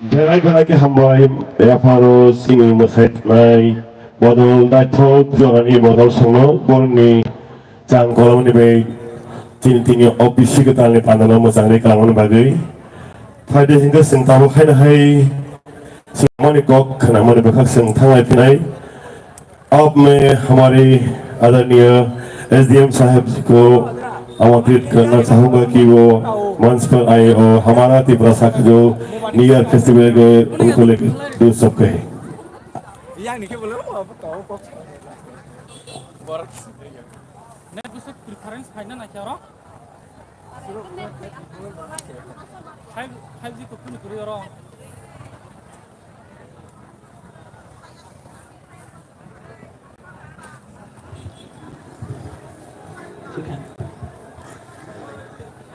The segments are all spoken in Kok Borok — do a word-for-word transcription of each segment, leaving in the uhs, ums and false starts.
Belai belai khe hambai, yapharo chini mwsai twnai bodol naithok jorani bodol songno borokni chang kolomni bai chini tini O B C kwtalni pandano mwchangwi klamani bagwi. Phaide hinkhe chwng tabuk haino hai swngmani kok khwnamani bwkhak chwng thanglai phinai. अब मैं हमारे आदरणीय एसडीएम साहब जी को आमंत्रित करना चाहूंगा कि वो मंच पर आए और हमारा त्रिपुरा साखजो न्यू ईयर फेस्टिवल के उनको लेकर दो शब्द कहें। Yang ni ke boleh apa? Tahu kok. Borak. Net bisa preference final nak kira? Five, five G ko pun kuri orang.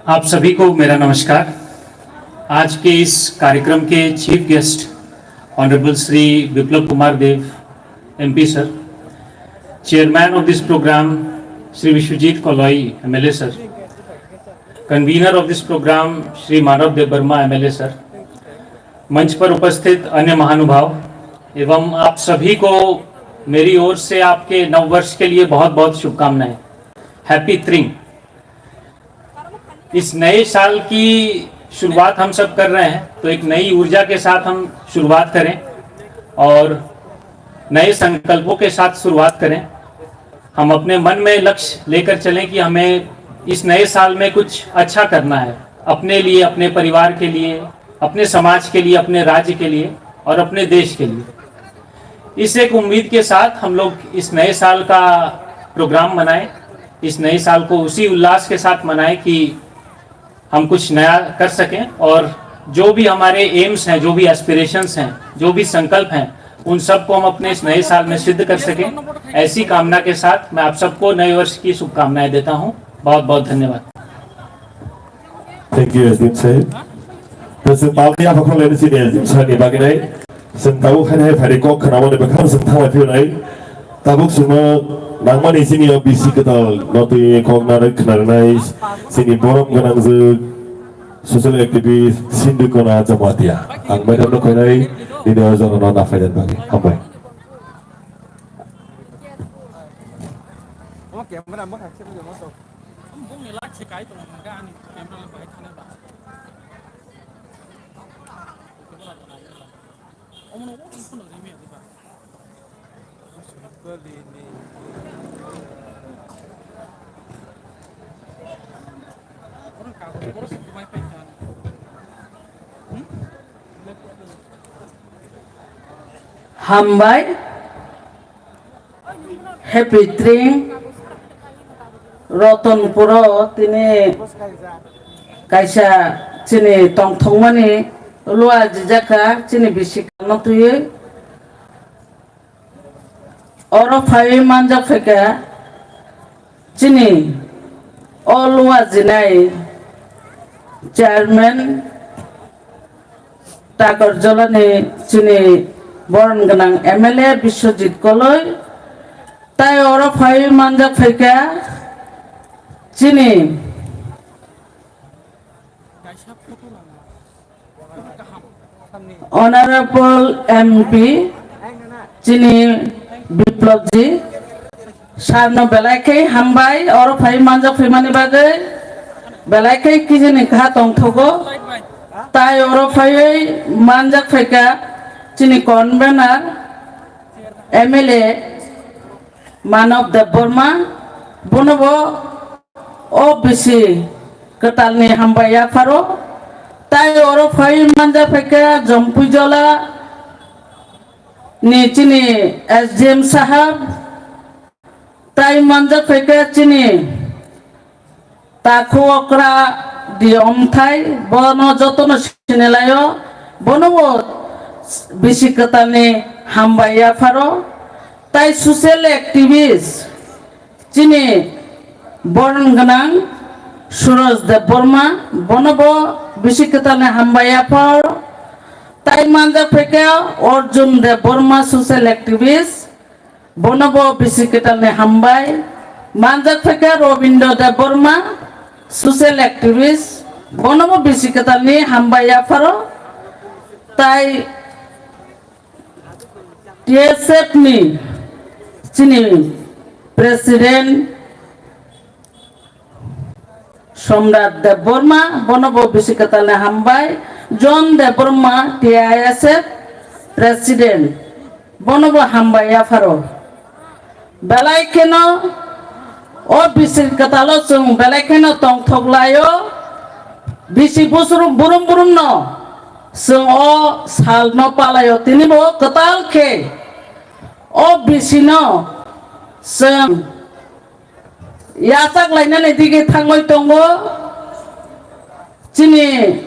आप सभी को मेरा नमस्कार। आज के इस कार्यक्रम के chief guest honourable Shri Biplab Kumar Deb MP sir, chairman of this programme Shri Biswajit Koloi MLA sir, convener of this programme Shri Manab Deb Barma MLA sir, मंच पर उपस्थित अन्य महानुभाव एवं आप सभी को मेरी ओर से आपके नववर्ष के लिए बहुत बहुत शुभकामनाएं। हैप्पी त्रिंग। इस नए साल की शुरुआत हम सब कर रहे हैं, तो एक नई ऊर्जा के साथ हम शुरुआत करें और नए संकल्पों के साथ शुरुआत करें। हम अपने मन में लक्ष्य लेकर चलें कि हमें इस नए साल में कुछ अच्छा करना है, अपने लिए, अपने परिवार के लिए, अपने समाज के लिए, अपने राज्य के लिए और अपने देश के लिए। इस एक उम्मीद के साथ हम लोग इस नए साल का प्रोग्राम मनाएं, इस नए साल को उसी उल्लास के साथ मनाएं कि हम कुछ नया कर सकें और जो भी हमारे एम्स हैं, जो भी एस्पिरेशंस हैं, जो भी संकल्प हैं, उन सबको हम अपने इस नए साल में सिद्ध कर सकें। ऐसी कामना के साथ मैं आप सबको नए वर्ष की शुभकामनाएं देता हूं। बहुत बहुत धन्यवाद। Thank you, S D M sahib. Tei chwng palni yaphakno lainai chini S D M sahibni bagwi nai. Chwng tabuk haino hai phaidi kok khwnamani bwkhano chwng thanglai phiyonai. Tabuk chwngno nangmani chini o bisi kwtal no twi kok narwk khwnarwnai chini borom gwnangjwk social activist Sindhu Kona Jamatia. Ang madam no khainai nini o jorano naphaidan bagwi. Hambai. Hambai. Happy Tring Rotonpuro tini kaisa chini tongthokmani lua jijak kha chini bisi kano twiwi. Oro phaiwi manjak phaikha chini o lua jinai chairman Takarjolani chini borom gwnang M L A Biswajit Koloi, tai oro phai manjak phaikha chini Honorable M P chini Biplobji. Sarno belai khe hambai, oro phai manjak phaimani bagwi belai khe kijini kha tongthogo. Tai oro phaiwi manjak phaikha chini convener M L A Manob Debbarma, bonobo O B C kwtalni hambai yapharo. Tai oro phai manjak phaikha Jompuijola ni chini S D M sahab, tai manjak phaikha chini Takhu Okra di Omthai, bono jotono sinilai o, bono bo bisi kwtalni hambai yapharo. Tai social activist chini borom gwnang Suraj Debbarma, bono bo bisi kwtalni hambai yapharo. Tai manjak phaikha Arjun Debbarma, social activist, bono bo bisi kwtalni hambai. Manjak phaikha Robindra Debbarma, social activist, bono bo bisi kwtalni hambai yapharo. Tai T S F ni chini president Somrat Debbarma, bono bo bisi kwtal ni hambai. John Debbarma, T I S F president, bono bo hambai yapharo. Belai kheno o bisi kwtalo chwng belai kheno tongthok laio, bisi busrum burum burum no chwng o sal no palaio, tini bo kwtal khe o bisi no chwng yachak lainani digi thangwi tongo. Chini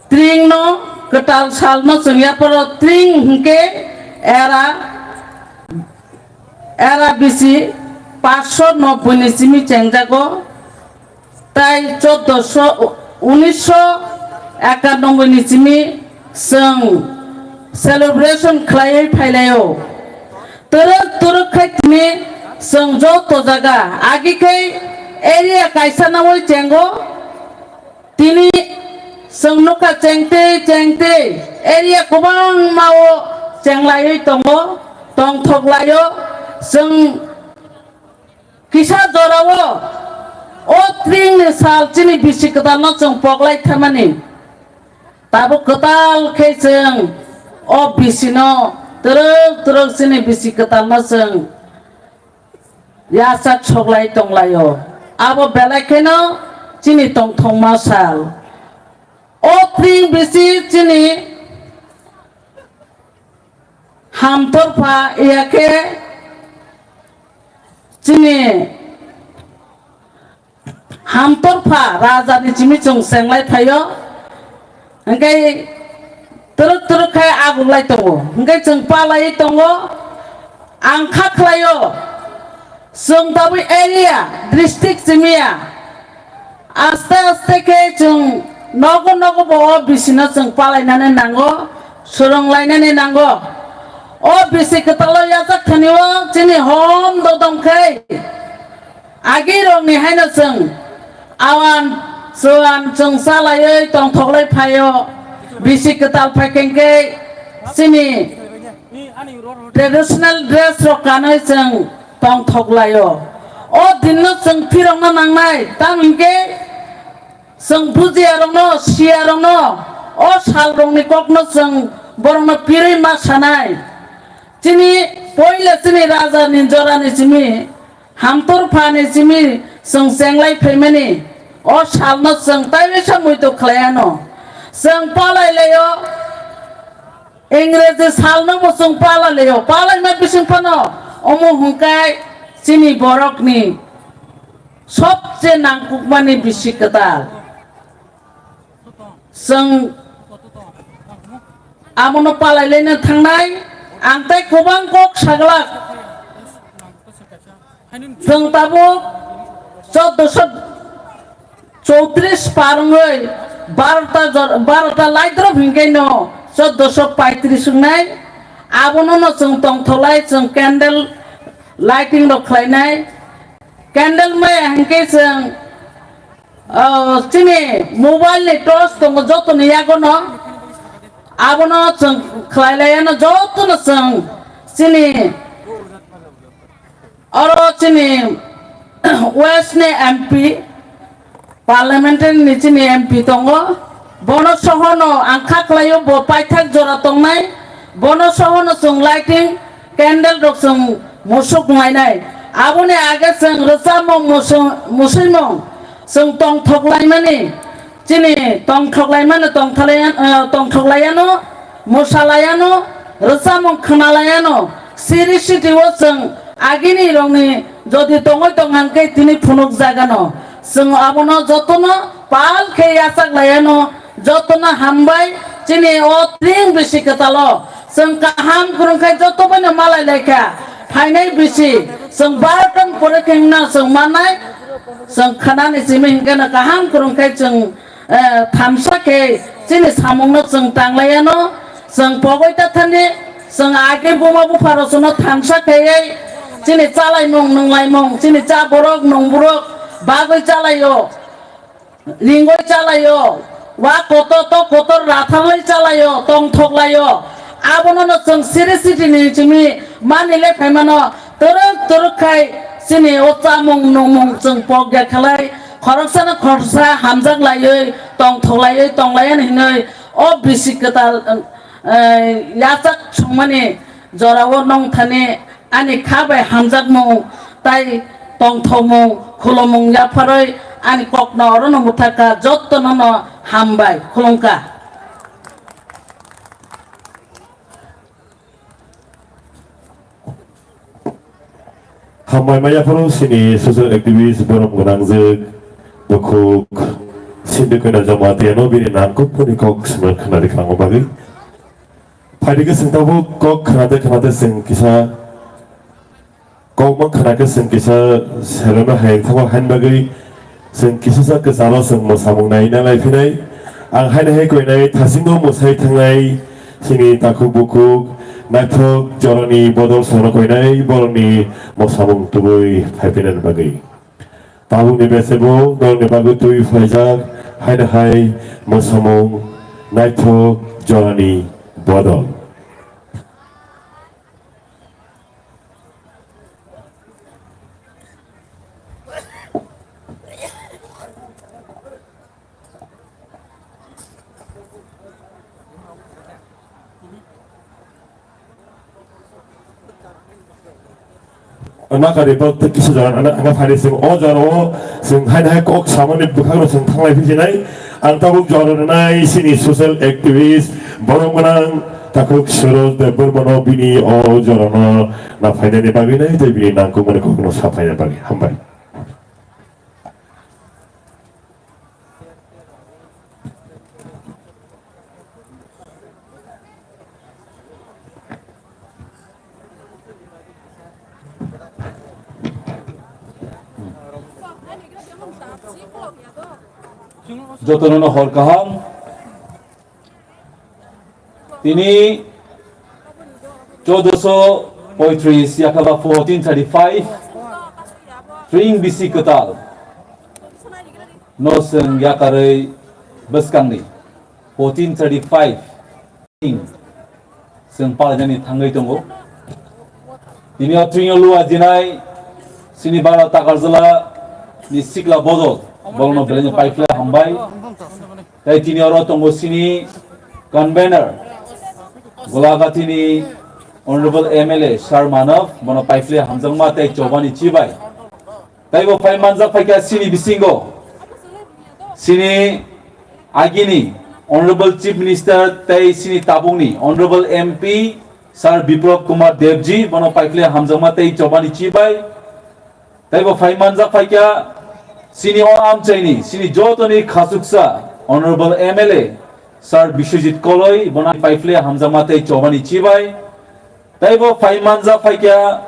tring no kwtal sal no chwng yaporo tring hwnkhe era, era bisi paanch sho nobboi ni simi chengjago. Tai chauddosho, unisho ekanoboi ni simi chwng celebration khlaiwi phailaio. Twrwk twrwk khai tini chwng joto jaga agi khai area kaisa nawi chengo. Tini chwng nukha chengtwi chengtwi area kwbangma o chenglaiwi tongo, tongthok laio. Chwng kisa jorao o tring ni sal chini bisi kwtal no chwng poklai thamani. Tabuk kwtal khe chwng o bisi no twrwk twrwk chini bisi kwtal no chwng yachak soklai tonglaio. Abo belai kheno chini tongthokma sal. O tring bisi chini hamtorpha ya khe chini hamtorpha raja ni simi chwng chenglai phaio, hwnkhe twrwk twrwk khai aguklai tongo, hwnkhe chwng palaiwi tongo. Ang kha khlaio, chwng tabwi area, district simiya, aste aste khe chwng nogo nogo bo o bisino chwng palainani nango, swrwnglainani nango. O bisi kwtalo yachak thani o chini hom dodom khai, Agi rokni haino chwng awan chuan chwng chalaiwi tongthoklai phaio, bisi kwtal phaikhe chini traditional dress rok kanwi chwng tongthoklaio. O dinno chwng phirokna nangnai, tamo hinkhe chwng bujiya rokno, siya rokno, o sal rokni kokno chwng borokno pirwi ma sanai. Chini poila chini raja ni jora ni simi, hamtor pha ni simi chwng chenglai phaimani, o salno chwng taiwisa muitu khlaiano. Chwng palai laio, Ingreji salno bo chwng palai laio, palaima bising phano omo hwnkhai chini borokni sobse nangkukmani bisi kwtal. Chwng abono palailaina thangnai, ang tei kwbang kok saglak. Chwng tabuk chauddosho chowtris par wngwi barota jor-, barota light rok hinkaino chauddosho paitris wngnai. Abono no chwng tongtholai, chwng candle lighting rok khlainai. Candle maya hinkhe chwng, oh, chini mobile ni torch tongo jotoni yagono, abono chwng khlai laiano jotono chwng chini oro chini West ni M P, Parliamentary ni chini M P tongo, bono sohono ang kha khlaio, bo paithak jora tongnai, bono sohono chwng lighting candle rok chwng musuk nainai. Aboni age chwng rwchapmung musung-, musuimung chwng tongthok laimani, chini tongthok laimani tongthalai-, eh, tongthok laiano, musa laiano, rwchapmung khna laiano, siri sitio chwng agini rokni jodi tongwi tongkha hwnkhe tini phunuk jagano. Chwng abono jotono pal khe yachak laiano, jotono hambai chini o tring bisi kwtalo. Chwng kaham kwrwng khe joto baino malai lai kha. Phainai bisi chwng barotani pore khe wngna chwng mannai, chwng khanani simi hinkhe no kaham kwrwng khe chwng eh, thamsa khe chini samungno chwng tanglaiano, chwng pogwi ta thani, chwng age buma bupharokno thamsa khaiwi chini chalaimung nunglaimung, chini cha borok nungborok bagwi chalaio, ringwi chalaio, Wa kotor to kotor ratharlai chalaio, tongthoklaio. Abono no chwng siri siri ni chimi mani le phaimano, twrwk twrwk khai chini o chamung nungmung chwng pok ya khalai, khoroksa no khoroksa hamjak laiwi, tongthoklaiwi, tonglayan hinwi o bisi kwtal, eh, yachak songmani jorao nongthani ani kha bai hamjakmung tai tongthokmung, khulumung yapharwi ani kokno orono mwthakha, jottono no hambai khulumkha. Hambai maya phuru sini social activist borom gwnangjwk bukhuk Sindhu Kanya Jamatia no bini nangkukmani kok swnam khwnari khangma bagwi. Phaidi khe chwng tabuk kok khwnade khwnade chwng kisa kokma khwnakhe chwng kisa selengno hai thango hain bagwi chwng kisasa kwcharo chwng mwsamung naina lai phinai. Ang haino hai koinai thasingo mwsai thangnai chini takhuk bukhuk naithok jorani bodol sono koinai borokni mwsamung tubui phai phinani bagwi. Tabukni besebo norokni bagwi twi phaijak, haino hai mwsamung naithok jorani bodol. Nakari bok tei kisa jora ang, ang phani sing o jora o sing hai hai kok samani bwkhak rok sing thanglai phi sinai. Ang tabuk jora nai sini social activist borok gwnang takhuk Suroj Debbarma no bini o jora no na phainani bagwi nai tei bini nangkukmani kok no sa phaina bagwi hambai. Jotono no hor kaham. Tini choudoso poitris yakaba fourteen thirty five tring bisi kwtal no chwng yakarwi bwskangni fourteen thirty five tring chwng palainani thangwi tongo. Tini o tring o lua jinai sini bara Takarjala ni sikla bodol borokno belai no paiphlai hambai. Tei tini oro tongo sini convener, Golaghatini Honorable M L A Sir Manav, bono paiphlai hamjakma tei chobani chibai. Tei bo phai manjak phaikha sini bisingo, sini agini Honorable Chief Minister tei sini tabukni Honorable M P Sir Biplab Kumar Debji, bono paiphlai hamjakma tei chobani chibai. Tei bo phai manjak phaikha sini o amchaini, sini jotoni khachuksa Honorable M L A Sir Biswajit Koloi, bono paiphlai hamjakma tei chobani chibai. Tei bo phai manjak phaikha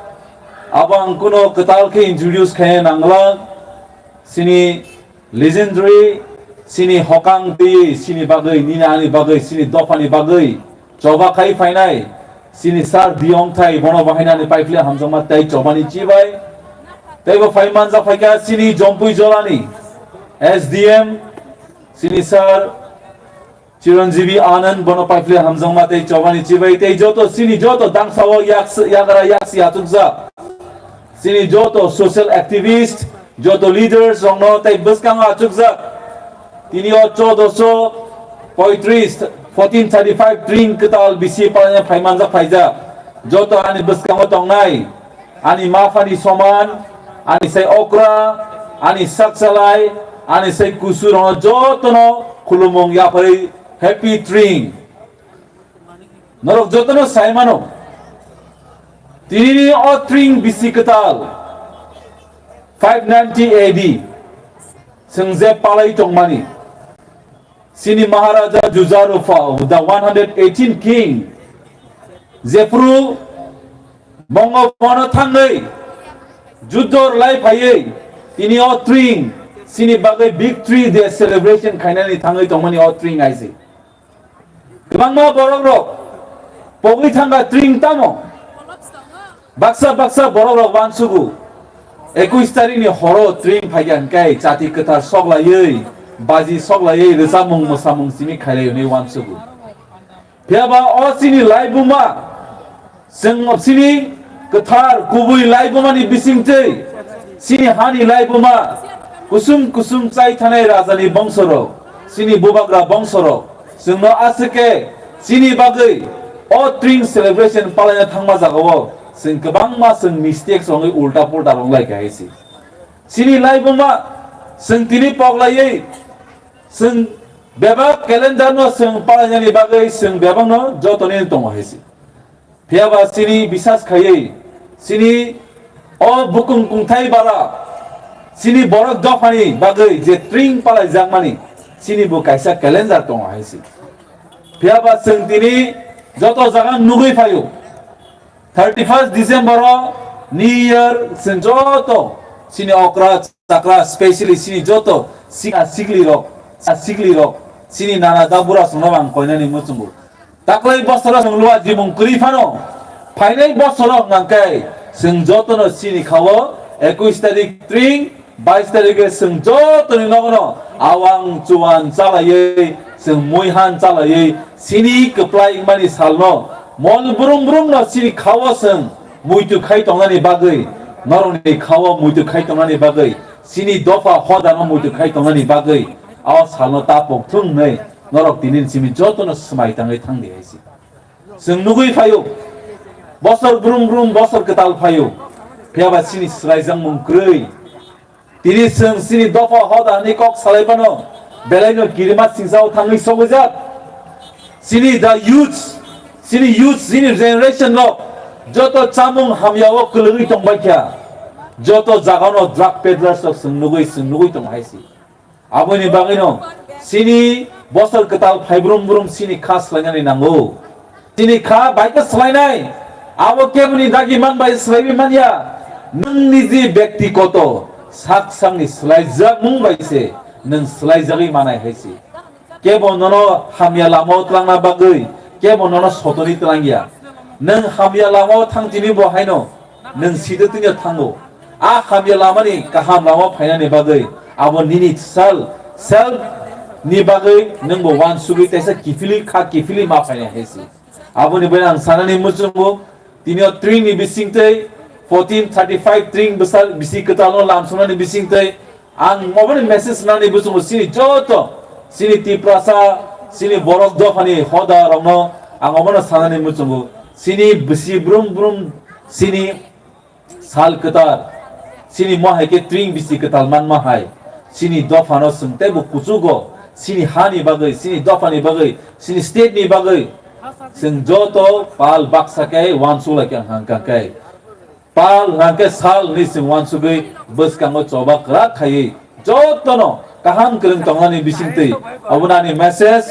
abo ang kuno kwtal khe introduce khe nangla sini legendary, sini hokang twi, sini bagwi, nini ani bagwi, sini dophani bagwi choba khai phainai, sini sir Diyong Thai, bono bahainani paiphlai hamjakma tei chobani chibai. Tei bo phai manjak phaikha sini Jompui Jolani S D M, sini sir Chiranjeevi Anand, bono paiphlai hamjakma tei chobani chibai tei joto sini joto dangsao yaks-, yagra yaksi achukjak. Sini joto social activist, joto leaders rokno tei bwskango achukjak. Tini o choudoso poitris, fourteen thirty five tring kwtal bisi palanya phai manjak phaijak. Joto ani bwskango tongnai, ani maphani soman, ani sai okra, ani sakchalai, ani sai kusurokno jotono khulumung yapharwi happy tring. Norok jotono sai mano, tinini o tring bisi kwtal five ninety A D chwng je palai tongmani, sini Maharaja Jujarupa, the one hundred eighteen king, jephru bongo bono thangwi juddo rwlai phaiwi tini o tring sini bagwi victory day celebration khainani thangwi tongmani o tring aisi. Kwbangma borok rok pogwi thangkha tring tamo. Baksa baksa borok rok uansugo. Ekush tarikh ni horo tring phaikha hwnkhe chati kwthar sok laiwi baji soklaiwi rwchapmung mwsamung simi khailai hwnwi uansugo. Phiyaba o chini laibuma, chwng chini kwthar kubui laibumani bisingtwi chini hani laibuma kusum kusum chai thanai rajani bongsorok, chini bubagra bongsorok, chwngno aswk khe chini bagwi o Tring celebration palaina thangma jagao chwng kwbangma chwng mistakes wngwi ulta pulta wnglaikha hai se. Chini laibuma chwng tini poklaiwi chwng bebak calendar no chwng palainani bagwi chwng bebakno jotoni tongo hai se. Phiyaba chini bisas khaiwi chini o bukung kungthai bara chini borok dophani bagwi je Tring palaijakmani chini bo kaisa calendar tongo hai se. Phiyaba chwng tini joto jaga nugwi phaio. Thirty first December o New Year chwng joto chini okra chakra, specially chini joto sikha sikli rok, sikli rok chini nana da bura songno ang koinani muchungo. Taklai bosoro chwng lua jimung kwrwi phano, phainai bosoro hwnkhe chwng jotono chini khao ekush tarik Tring, bais tarikhe chwng jotoni nogono awang chuan chalaiwi, chwng muihan chalaiwi, chini kwplai wngmani salno mol brum brumno chini khao chwng muitu khai tongnani bagwi, norokni khao muitu khai tongnani bagwi, chini dopha hodano muitu khai tongnani bagwi, o salno ta pokthung hwnwi norok tini simi jotono swmai tangwi thangdi hai se. Chwng nugwi phaio, bosor brum brum bosor kwtal phaio, phiyaba chini swlaijakmung kwrwi. Tini chwng chini dopha hoda hwnwi kok salai phano belaino kirima singsao thangwi sogwijak. Chini the youth, chini youth, chini generation rok joto chamung hamyao kwlwgwi tongbaikha. Joto jagano drug peddlers rok chwng nugwi, chwng nugwi tongo hai se. Aboni bagwino chini bosor kwtal phai brum brum chini kha swlainani nango. Chini kha bai khe swlainai. Abo keboni dagi man bai swlaiwi manya. Nwng niji byaktigoto sak sakni swlaijakmung bai se nwng swlaijagwi manai hai se. Kebo nono hamya lamao twlangna bagwi, kebo nono sotoni twlangya. Nwng hamya lamao thang tini bo haino nwng side twino thango. A hamya lamani kaham lama phainani bagwi abo nini sal, self ni bagwi nwngbo uansugwi teisa kiphilwi kha kiphilwi ma phainai hai se. Aboni bagwi ang sanani muchungo, tini o Tring ni bisingtwi fourteen thirty five Tring bwsa bisi kwtalno lamsonani bisingtwi ang oboni message nani muchungo chini joto chini Tiprasa, chini borok dophani hoda rokno ang obono sanani muchungo chini bisi brum brum chini sal kwtal, chini mo hai khe Tring bisi kwtal manma hai, chini dophano chwng teibo kuchugo, chini hani bagwi, chini dophani bagwi, chini state ni bagwi, chwng joto pal baksa khe uansuk lai khe ang hang kha khe. Pal hwnkha khe sal hinwi chwng uansugwi bwskango choba kwrak khaiwi jotono kaham kwrwng tongnani bisingtwi. Obono ani message,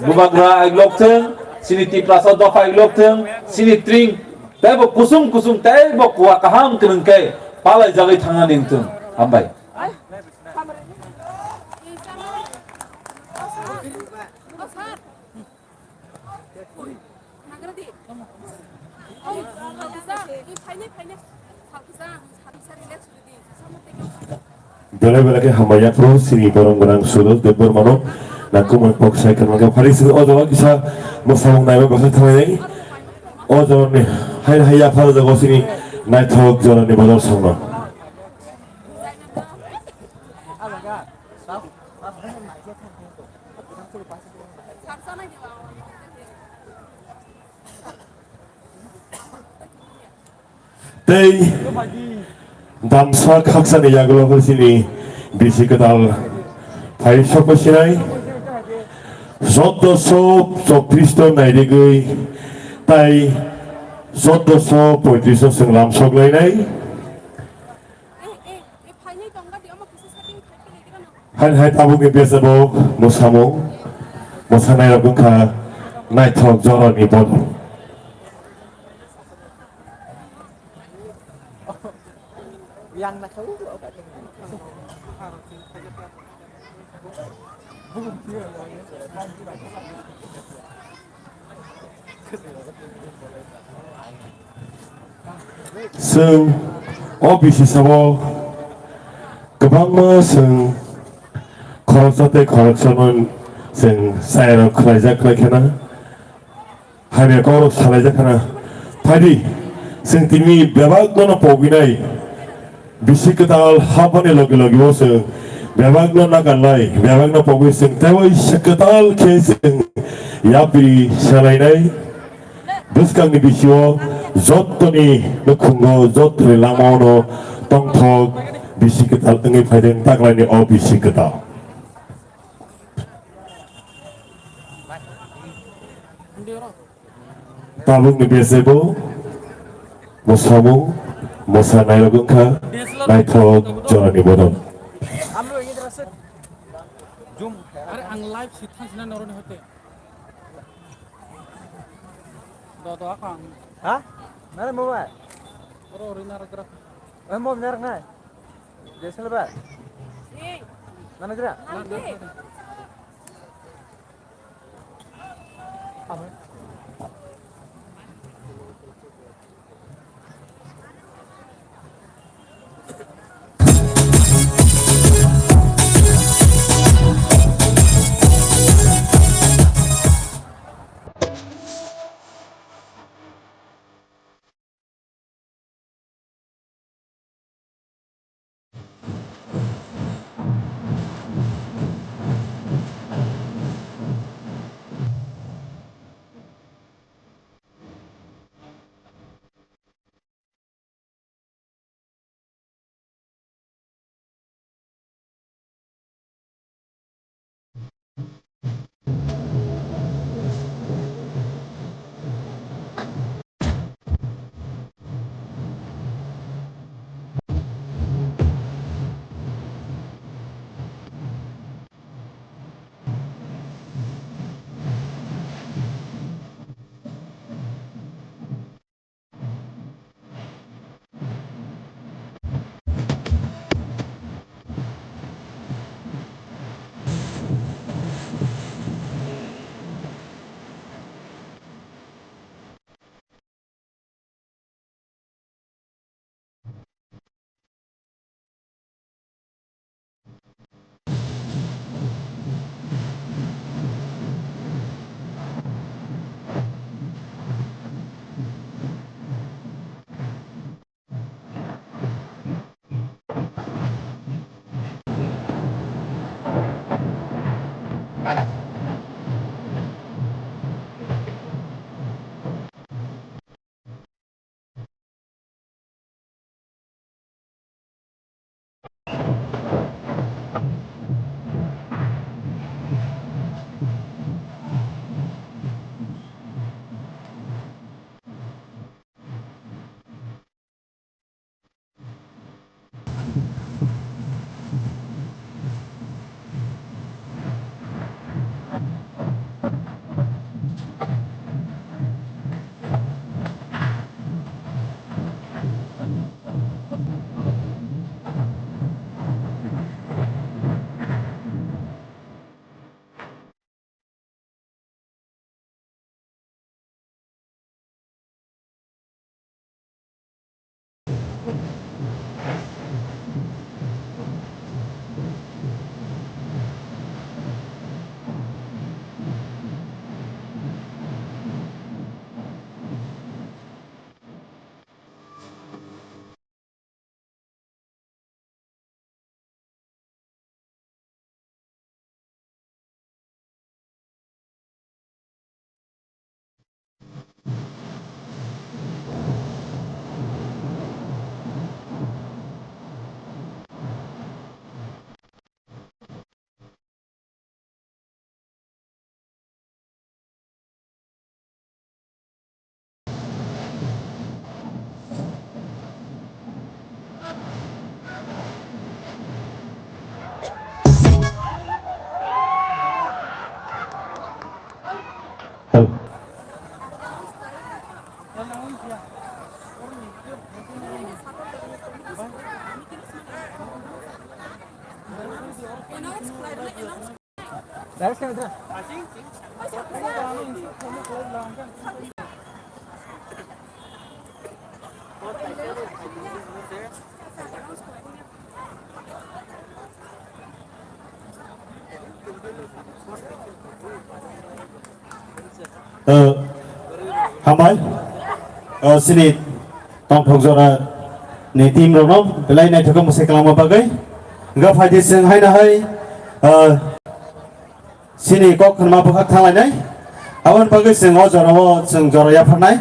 bubagra aiglok thwng, chini Tiprasa dopha aiglok thwng, chini Tring teibo kusung kusung teibo kuwa kaham kwrwng khe palaijagwi thangnani wngthwng. Hambai. Belai belai khe hambai yaphuru chini borok gwnang Sudo Debbarmano nangkukmani kok sai khwnang khe phari sini o jaga kisa mwsamung naiba bwkha thanglainai o jaga ni hai hai yaphar jaga chini naithok jora ni bodol songno. Tei damsa khaksani yagulo khe chini bisi kwtal phai sokbo sinai. Chauddosho choktrish to nairigwi tai chauddosho poitrish o chwng lam soklainai. Hai hai tabukni besa bo mwsamung, mwsanairok wngkha naithok jorani bodol. Chwng o bisi sabo kwbangma chwng Khoroksa tei khoroksano chwng chayarok khlaijak khlai kheno, hamya kokrok salaijak kheno. Phaidi, chwng tini bebak nono pogwinai bisi kwtal haphani logi logi o chwng bebakno nakarnai, bebakno pogwi chwng teibo kwtal khe chwng yapri salainai. Bwskangni bisio jottoni nukhungo, jottoni lamao no tongthok bisi kwtal wngwi phaideng taklaini o bisi kwtal. Tabukni bese bo mwsamung mwsanairok wngkha naithok jorani bodol. Are ang live si thansina noroni hote. Do do ako ang. Ha? Nare mo ba? Oro ori nare gra. Eh mo nare nai. Jesel ba? Nana gra. Eh, hambai. Eh, sini tongthok jora ni team rokno belai naithok mwsai kwlangma bagwi. Hwnkhe phaidi chwng haino hai, eh, sini kok khwnma bwkhak thanglainai. Aboni bagwi chwng o jorao chwng jora yapharnai.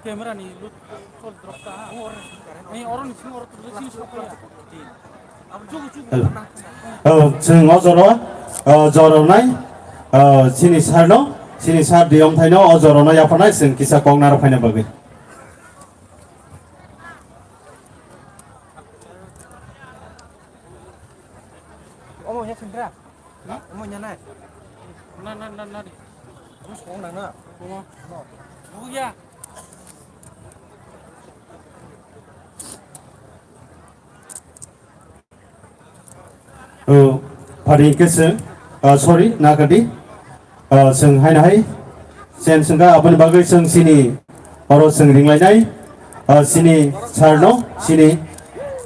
Camera ni lut sol drop ta. Ang oro ni sing oro tu sing sok ya. Hello. Oh, chwng o jora, oh, joronai, oh, sini sir no, sini sir di omthai no, o jora no yaphanai chwng kisa kok naro phaina bagwi. Omo ya sendra. Omo nya nai. Na, na, na, na. Omo song na na. Omo. No. Buya. Oh, pari ke se, ah, sorry, na kadi. Ah, chwng haino hai. Sen sengka aboni bagwi chwng sini oro chwng ringlainai. Ah, sini sir no, sini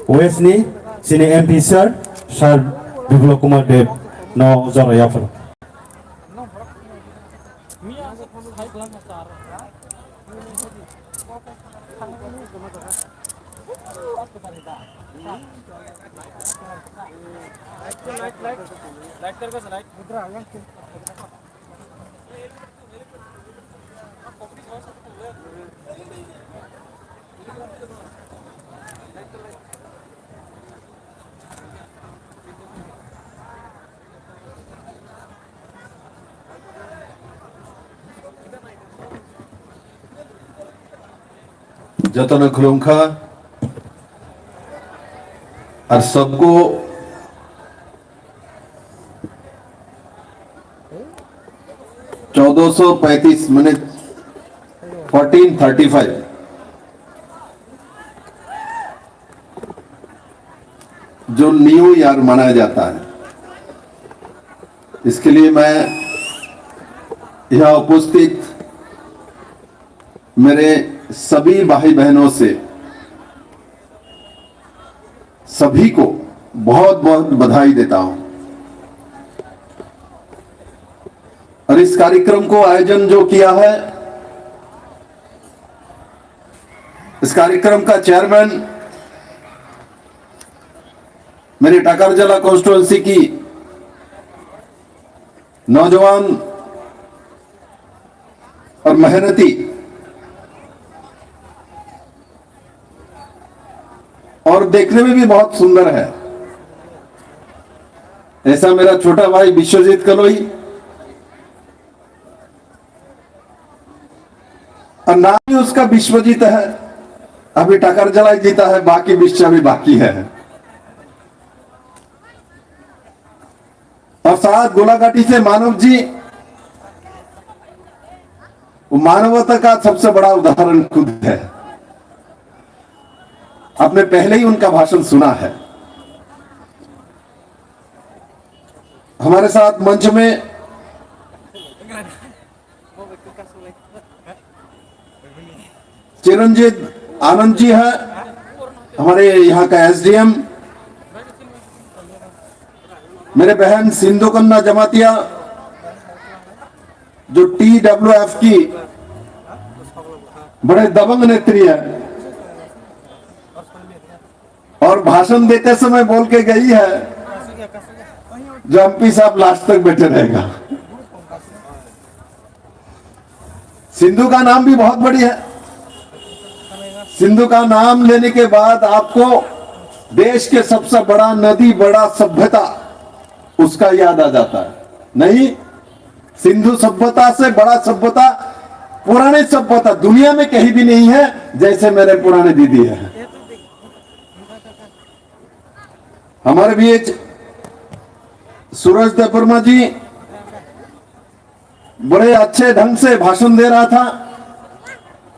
West ni, sini M P sir, Sir Biplab Kumar Deb no jora yaphar. Jotono khulumkha. Ar sabko चौदह सौ पैंतीस, माने fourteen thirty five, जो new year मनाया जाता है, इसके लिए मैं यहाँ उपस्थित मेरे सभी भाई बहनों से सभी को बहुत बहुत बधाई देता हूं। और इस कार्यक्रम को आयोजन जो किया है, इस कार्यक्रम का चेयरमैन मेरे टाकरजला कॉन्स्टिट्यूएंसी की नौजवान और मेहनती और देखने में भी बहुत सुंदर है, ऐसा मेरा छोटा भाई विश्वजीत कलोई। और नाम ही उसका विश्वजीत है, अभी टाकरजला ही जीता है, बाकी विश्व भी बाकी है। और साथ गोलाघाटी से मानव जी, वो मानवता का सबसे बड़ा उदाहरण खुद है। आपने पहले ही उनका भाषण सुना है। हमारे साथ मंच में चिरंजीत आनंद जी है, हमारे यहाँ का एसडीएम, मेरे बहन सिंधु कन्या जमातिया, जो टीडब्ल्यूएफ की बड़े दबंग नेत्री है, और भाषण देते समय बोल के गई है जो एमपी साहब लास्ट तक बैठे रहेगा। सिंधु का नाम भी बहुत बड़ी है। सिंधु का नाम लेने के बाद आपको देश के सबसे बड़ा नदी, बड़ा सभ्यता, उसका याद आ जाता है। नहीं, सिंधु सभ्यता से बड़ा सभ्यता, पुरानी सभ्यता दुनिया में कहीं भी नहीं है, जैसे मेरे पुराने दीदी है। हमारे बीच सूरज देववर्मा जी बड़े अच्छे ढंग से भाषण दे रहा था।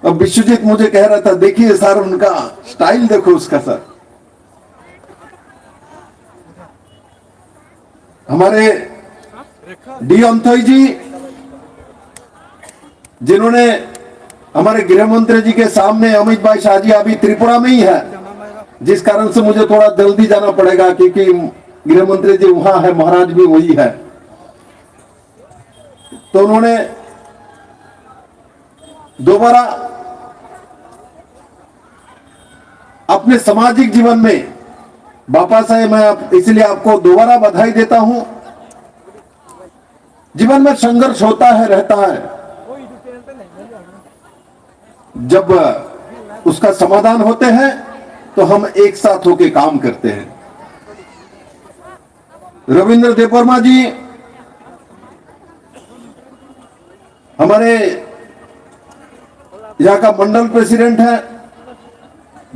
अब विश्वजीत मुझे कह रहा था, "देखिए सर, उनका स्टाइल देखो उसका सर।" हमारे डी अंथोई जी, जिन्होंने हमारे गृह मंत्री जी के सामने, अमित भाई शाह जी अभी त्रिपुरा में ही है, जिस कारण से मुझे थोड़ा जल्दी जाना पड़ेगा, क्योंकि गृह मंत्री जी वहां है, महाराज भी वही है। तो उन्होंने दोबारा अपने सामाजिक जीवन में वापस आए, मैं आप, इसलिए आपको दोबारा बधाई देता हूं। जीवन में संघर्ष होता है, रहता है, जब उसका समाधान होते हैं तो हम एक साथ होके काम करते हैं। रविंद्र देववर्मा जी, हमारे यहाँ का मंडल प्रेसिडेंट है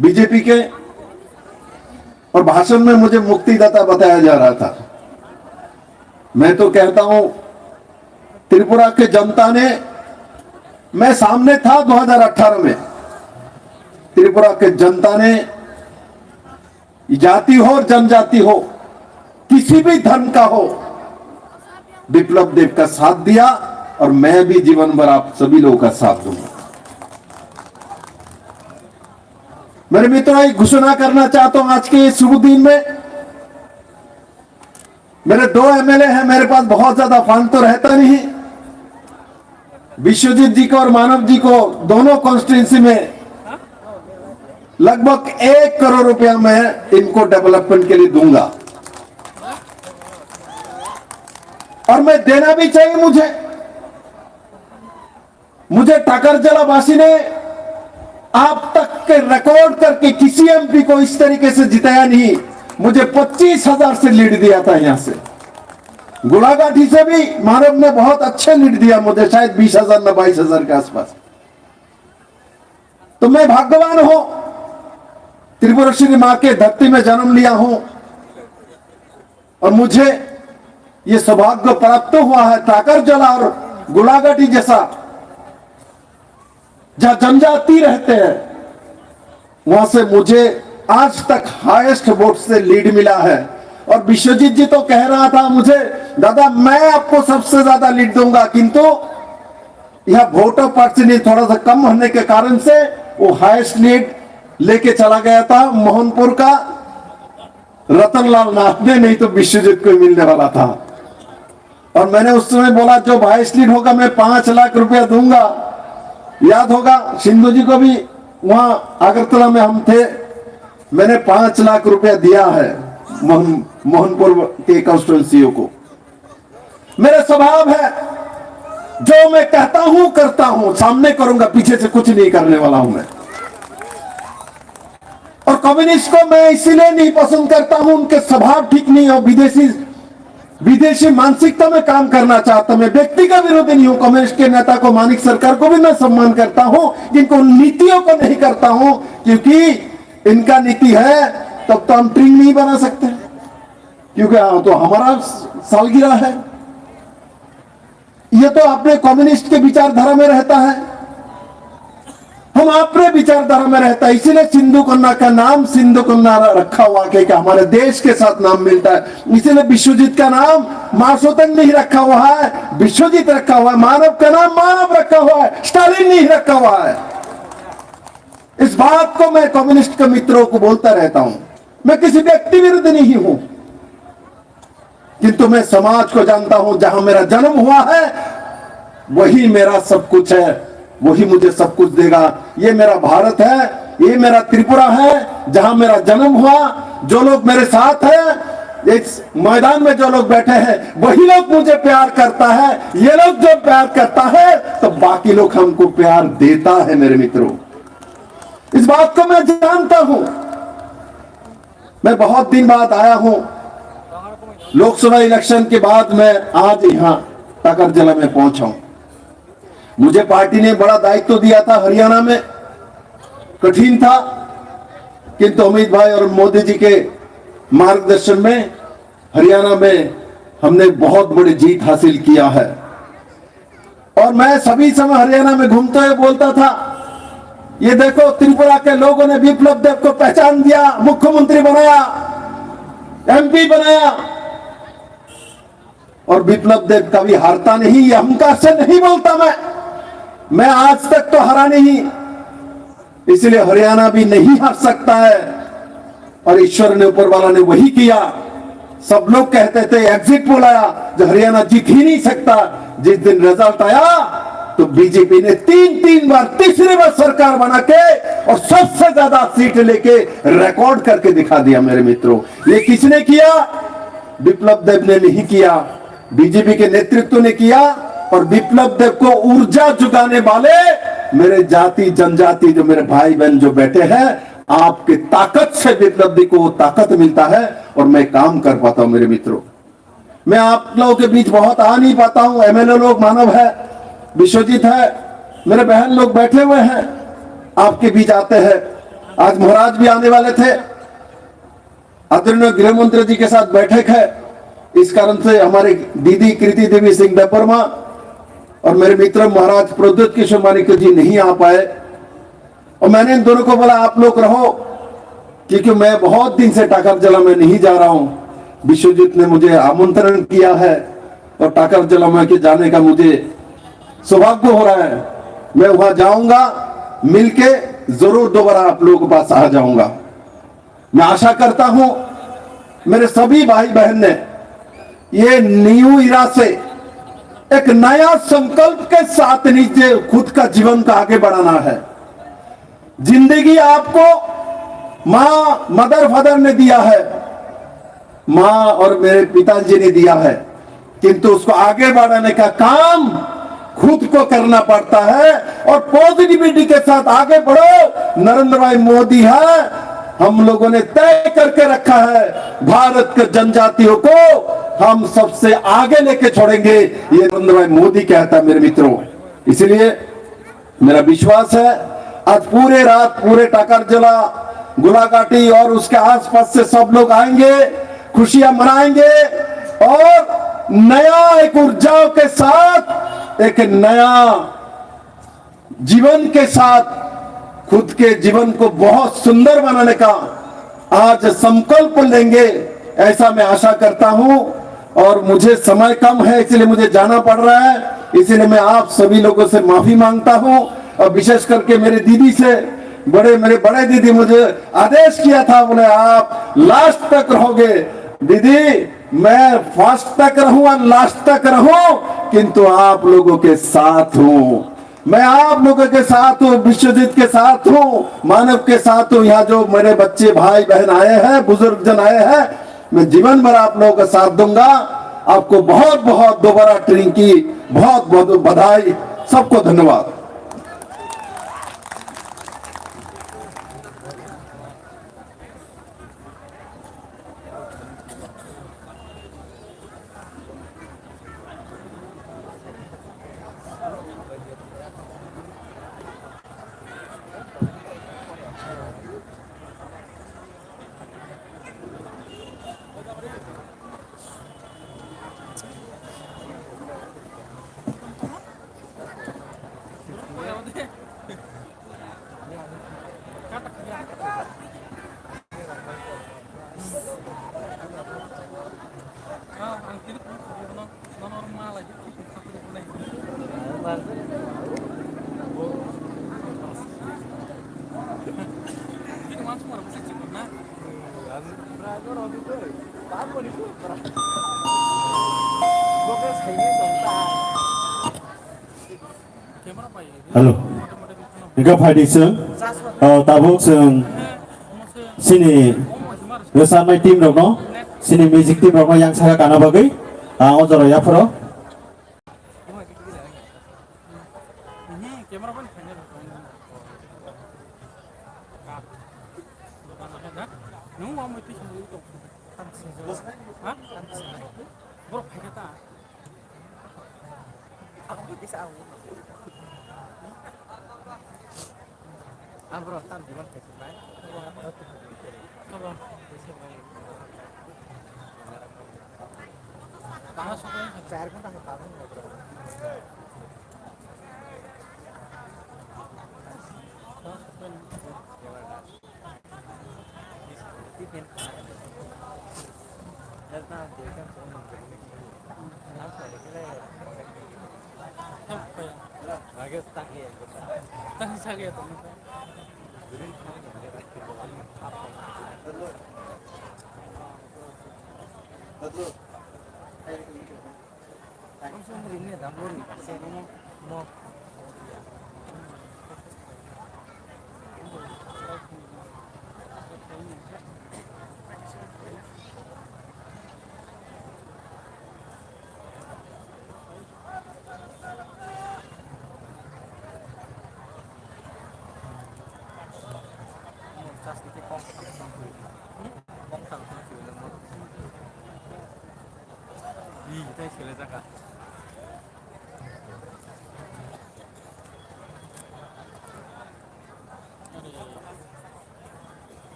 बीजेपी के, और भाषण में मुझे मुक्तिदाता बताया जा रहा था। मैं तो कहता हूं, त्रिपुरा के जनता ने, मैं सामने था दो हज़ार अठारह में, त्रिपुरा के जनता ने, जाति हो और जनजाति हो, किसी भी धर्म का हो, विप्लव देव का साथ दिया और मैं भी जीवन भर आप सभी लोगों का साथ दूंगा। मेरे मित्रों, एक घोषणा करना चाहता हूं आज के इस शुभ दिन में। मेरे दो एमएलए हैं, मेरे पास बहुत ज्यादा फंड तो रहता नहीं। विश्वजीत जी को और मानव जी को, दोनों कॉन्स्टिट्यूएंसी में लगभग एक करोड़ रुपया मैं इनको डेवलपमेंट के लिए दूंगा। और मैं देना भी चाहिए मुझे। मुझे टाकरजला वासी ने आप तक के रिकॉर्ड करके किसी एमपी को इस तरीके से जिताया नहीं। मुझे पच्चीस हज़ार से लीड दिया था यहां से। गोलाघाटी से भी मानव ने बहुत अच्छे लीड दिया मुझे, शायद बीस हज़ार ना बाईस हज़ार के आसपास। तो मैं भाग्यवान हूं, त्रिपुरेश्वरी मां के धरती में जन्म लिया हूं। और मुझे ये सौभाग्य प्राप्त हुआ है, टाकरजला और गोलाघाटी जैसा, जहां जनजाति रहते हैं, वहां से मुझे आज तक हाईएस्ट वोट से लीड मिला है। और विश्वजीत जी तो कह रहा था मुझे, "दादा, मैं आपको सबसे ज्यादा लीड दूंगा," किंतु यह वोटर परसेंटेज थोड़ा सा कम होने के कारण से वो हाईएस्ट लीड लेके चला गया था मोहनपुर का रतनलाल नाथ ने, नहीं तो विश्वजीत को मिलने वाला था। और मैंने उस समय बोला, "जो बाईस लीड होगा, मैं पांच लाख रुपया दूंगा।" याद होगा सिंधु जी को भी, वहां अगरतला में हम थे, मैंने पांच लाख रुपया दिया है मोहन, मोहनपुर के कॉन्स्टिट्यूएंसी को। मेरा स्वभाव है, जो मैं कहता हूं, करता हूं, सामने करूंगा, पीछे से कुछ नहीं करने वाला हूं मैं। और कम्युनिस्ट को मैं इसीलिए नहीं पसंद करता हूं, उनके स्वभाव ठीक नहीं हो, विदेशी, विदेशी मानसिकता में काम करना चाहता हूं। मैं व्यक्ति का विरोधी नहीं हूं, कम्युनिस्ट के नेता को, मानिक सरकार को भी मैं सम्मान करता हूं, जिनको नीतियों को नहीं करता हूं, क्योंकि इनका नीति है, तब तो हम ट्रिम नहीं बना सकते, क्योंकि हाँ, तो हमारा सालगिरह है। ये तो अपने कम्युनिस्ट के विचारधारा में रहता है, हम अपने विचारधारा में रहता है, इसीलिए सिंधु कन्या का नाम सिंधु कन्या रखा हुआ, क्योंकि हमारे देश के साथ नाम मिलता है। इसीलिए विश्वजीत का नाम मासोतंग नहीं रखा हुआ है, विश्वजीत रखा हुआ है। मानव का नाम मानव रखा हुआ है, स्टालिन नहीं रखा हुआ है। इस बात को मैं कम्युनिस्ट के मित्रों को बोलता रहता हूं। मैं किसी व्यक्ति विरुद्ध नहीं हूं, किंतु मैं समाज को जानता हूं। जहां मेरा जन्म हुआ है, वही मेरा सब कुछ है, वही मुझे सब कुछ देगा। ये मेरा भारत है, ये मेरा त्रिपुरा है, जहां मेरा जन्म हुआ। जो लोग मेरे साथ हैं, इस मैदान में जो लोग बैठे हैं, वही लोग मुझे प्यार करता है। ये लोग जब प्यार करता है, तो बाकी लोग हमको प्यार देता है, मेरे मित्रों। इस बात को मैं जानता हूं। मैं बहुत दिन बाद आया हूं। लोकसभा इलेक्शन के बाद मैं आज यहां टाकरजला में पहुंचा हूं। मुझे पार्टी ने बड़ा दायित्व दिया था हरियाणा में, कठिन था, किंतु अमित भाई और मोदी जी के मार्गदर्शन में हरियाणा में हमने बहुत बड़ी जीत हासिल किया है। और मैं सभी समय हरियाणा में घूमते हुए बोलता था, "ये देखो, त्रिपुरा के लोगों ने विप्लव देव को पहचान दिया, मुख्यमंत्री बनाया, एमपी बनाया।" और विप्लव देव कभी हारता नहीं, ये अहंकार से नहीं बोलता मैं। मैं आज तक तो हारा नहीं, इसलिए हरियाणा भी नहीं हार सकता है। और ईश्वर ने, ऊपर वाला ने वही किया। सब लोग कहते थे, एग्जिट पोल आया, जो हरियाणा जीत ही नहीं सकता। जिस दिन रिजल्ट आया, तो बीजेपी ने तीन, तीन बार, तीसरी बार सरकार बना के और सबसे ज्यादा सीट लेके रिकॉर्ड करके दिखा दिया। मेरे मित्रों, ये किसने किया? विप्लव देव ने नहीं किया, बीजेपी के नेतृत्व ने किया। और विप्लव देव को ऊर्जा जुगाने वाले मेरे जाति जनजाति, जो मेरे भाई बहन जो बैठे हैं, आपके ताकत से विप्लव देव को वो ताकत मिलता है और मैं काम कर पाता हूं। मेरे मित्रों, मैं आप लोगों के बीच बहुत आ नहीं पाता हूं। एमएलए लोग मानव है, विश्वजीत है, मेरे बहन लोग बैठे हुए हैं, आपके बीच आते हैं। आज महाराज भी आने वाले थे, आदरणीय गृह मंत्री जी के साथ बैठक है, इस कारण से हमारे दीदी कृति देवी सिंह देबबर्मा और मेरे मित्र महाराज प्रद्युत किशोर माणिक्य जी नहीं आ पाए। और मैंने इन दोनों को बोला, "आप लोग रहो, क्योंकि मैं बहुत दिन से टाकरजला में नहीं जा रहा हूं।" विश्वजीत ने मुझे आमंत्रण किया है और टाकरजला में के जाने का मुझे सौभाग्य हो रहा है। मैं वहां जाऊंगा, मिलके जरूर दोबारा आप लोगों के पास आ जाऊंगा। मैं आशा करता हूं मेरे सभी भाई बहन ने ये न्यू इरा से एक नया संकल्प के साथ नीचे खुद का जीवन का आगे बढ़ाना है। जिंदगी आपको माँ, मदर फादर ने दिया है, माँ और मेरे पिताजी ने दिया है, किंतु उसको आगे बढ़ाने का काम खुद को करना पड़ता है और पॉजिटिविटी के साथ आगे बढ़ो। नरेंद्र भाई मोदी है, हम लोगों ने तय करके रखा है, भारत के जनजातियों को हम सबसे आगे लेके छोड़ेंगे, ये नरेंद्र भाई मोदी कहता है, मेरे मित्रों। इसलिए मेरा विश्वास है, आज पूरे रात पूरे टाकरजला, गोलाघाटी और उसके आसपास से सब लोग आएंगे, खुशियां मनाएंगे और नया एक ऊर्जाओं के साथ, एक नया जीवन के साथ खुद के जीवन को बहुत सुंदर बनाने का आज संकल्प लेंगे, ऐसा मैं आशा करता हूं। और मुझे समय कम है, इसलिए मुझे जाना पड़ रहा है, इसलिए मैं आप सभी लोगों से माफी मांगता हूं। और विशेष करके मेरे दीदी से, बड़े, मेरे बड़े दीदी मुझे आदेश किया था, बोले, "आप लास्ट तक रहोगे।" दीदी, मैं फर्स्ट तक रहूं और लास्ट तक रहूं, किंतु आप लोगों के साथ हूं। मैं आप लोगों के साथ हूँ, विश्वजीत के साथ हूँ, मानव के साथ हूँ। यहाँ जो मेरे बच्चे, भाई, बहन आए हैं, बुजुर्ग जन आए हैं, मैं जीवन भर आप लोगों का साथ दूंगा। आपको बहुत बहुत दोबारा ट्रिंकी, बहुत बहुत बधाई, सबको धन्यवाद। Hello. Hingke phaidi chwng, ah, tabuk chwng chini rwchapnai team rokno, chini music team rokno yang saka kana bagwi, ah, o jora yapharo. Abro, tam diman kaitor nai. Abo. Tanga sokoi. Char ghonta khe tamo.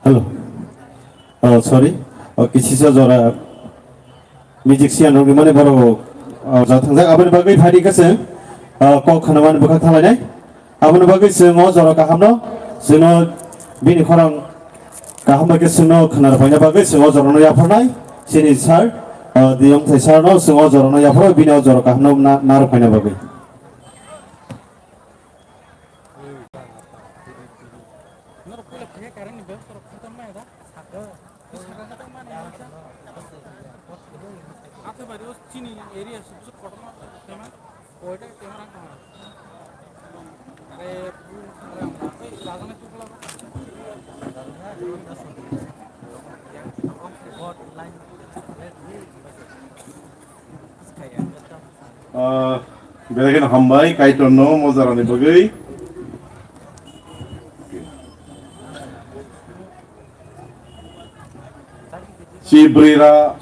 Hello. Oh, sorry. Oh, kisisa jora musician rok ni mani borok, oh, ja thangjak aboni bagwi phaidi khe chwng, oh, kok khwnamani bwkha thanglainai. Aboni bagwi chwng o jora kahamno, chwngno bini khorang kaham bai khe chwngno khwna rwphaina bagwi chwng o jorano yapharnai. Chini sir, ah, Diyong Thai sir no chwng o jorano yapharo, bini o jora kahamno na, narwkhaina bagwi. Chini area sub sub kotorma tema. Ah, belai kheno hambai Kaitorno mojarani bagwi. Chibrira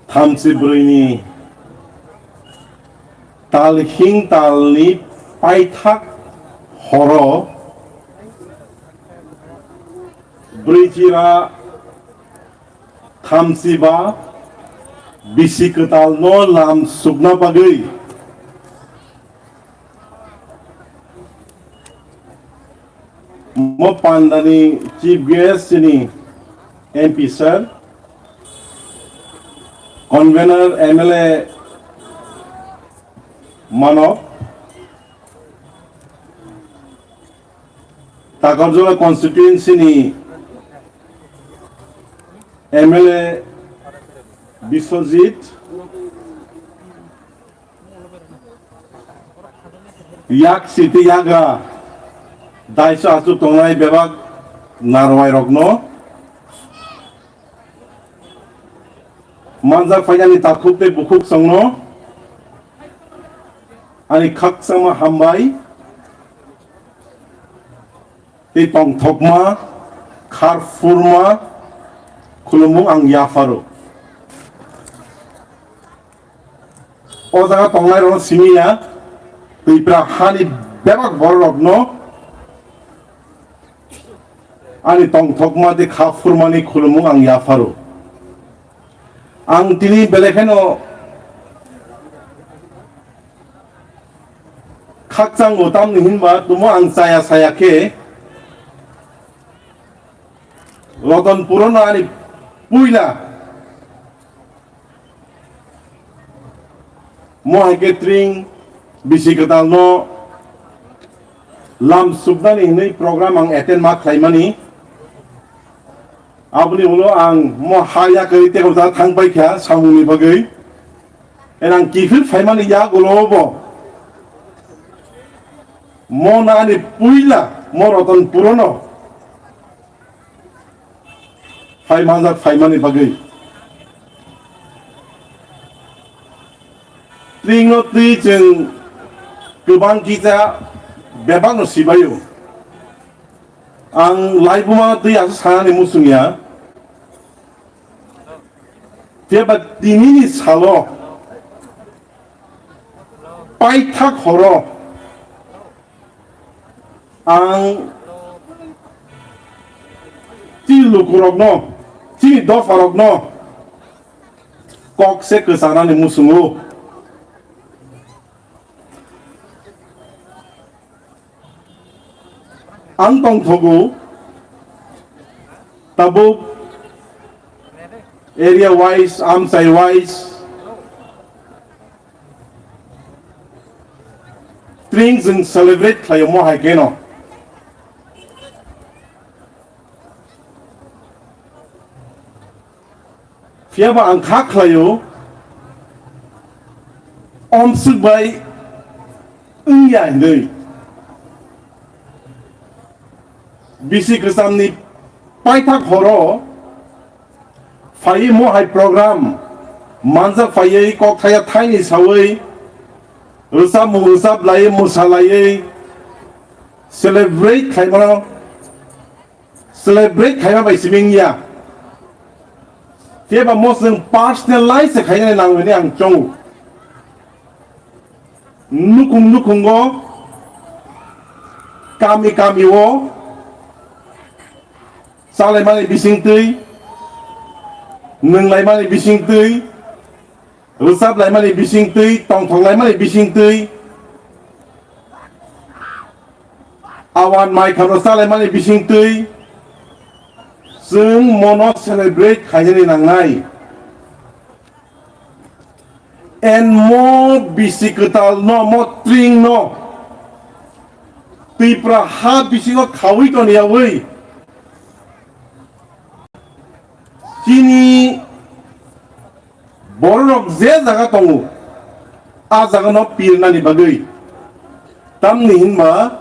thamchi brwini talhing talni paithak horo brwichira thamchi ba bisi kwtalno lam sukna bagwi mo pandani chief guest chini M P sir, convener M L A Manok, Takarjala constituency ni M L A Biswajit, yak siti yaga daiso aswk tongnai bebak narwai rokno manjak phainani takhuk tei bukhuk songno ani khakchangma hambai tei tongthokma kharphurma khulumung ang yapharo. O jaga tongnai rokno simi ya, Twipra hani bebak borok rokno ani tongthokma tei kha phurmani khulumung ang yapharo. Ang tini belai kheno khakchango, tamni hinba tumo ang chaya saya khe Rotonpuro no ani puila Mo hai khe tring bisi kwtal no lam suknani hinwi program ang attend ma khlaimani. Aboni ulo ang mo ha yakarwi tei hwnsa thang paikha samungni bagwi. En ang kiphil phaimani yagulo bo mo nani puila mo Rotonpuro no phai manjak phaimani bagwi. Tringno twi chwng kwbang kisa bebakno sibaio. Ang laibuma twi asa sanani muchungya. Phiya ba tinini salo paithak horo ang chini lukurokno, chini dopharokno kok se kwchanani muchungo. Ang tongthogo tabuk area wise, amchai wise, tring chwng celebrate khlaio mo hai kheno. Phiya ba ang kha khlaio, omswk bai wngya hinwi. Bisi kwchamni paithak horo phaiwi mo hai program manjak phaiwi kok thaya thaini sawi rwchapmung rwchap laiwi mwsa laiwi celebrate khlaimano. Celebrate khaima bai simi wngya. Phiya ba mo chwng personalize se khainani nango hinwi ang chongo. Nukhung nukhungo, kami kamio chalaimani bisingtwi, nwnglaimani bisingtwi, rwchap laimani bisingtwi, tongthok laimani bisingtwi, awan mai khano chalaimani bisingtwi, chwng mono celebrate khainani nangnai. And mo bisi kwtal no, mo tring no, Tripura ha bisingo khawi toniyawi, chini bororok je jaga tongo, a jaga no pirnani bagwi. Tamni hinba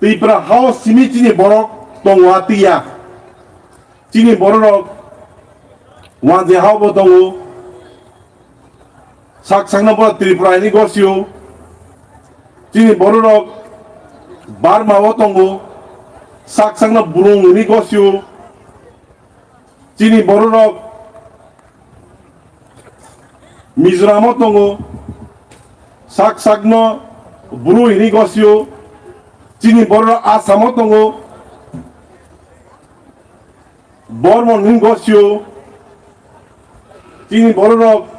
Tripura hao simi chini borok tongo a twiya. Chini bororok Wanjwi hao bo tongo, sak sakno bo Tripura hini gosio. Chini bororok Burma o tongo, sak sakno Burung hini gosio. Chini bororok Mizoram o tongo, sak sakno Bru hini gosio. Chini bororok Assam o tongo, Bormon hini gosio. Chini bororok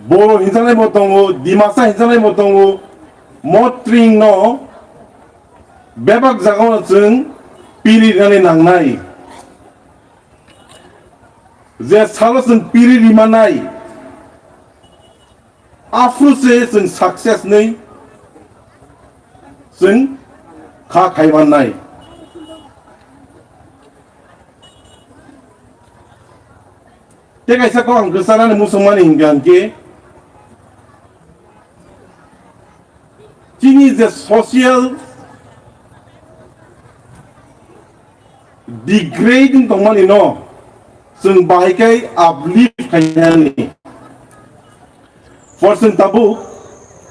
Boro hinjanai bo tongo, Dimasa hinjanai bo tongo. Mo tring no bebak jaga no chwng piri rwnani nangnai. Je salo chwng piri rimanai, aphuru se chwng success ni chwng kha khai mannai. Tei kaisa kok ang kwcharani muchungmani hinkha hinkhe, chini je social degrading tongmani no chwng bahai khe uplift khainani. Forsen tabuk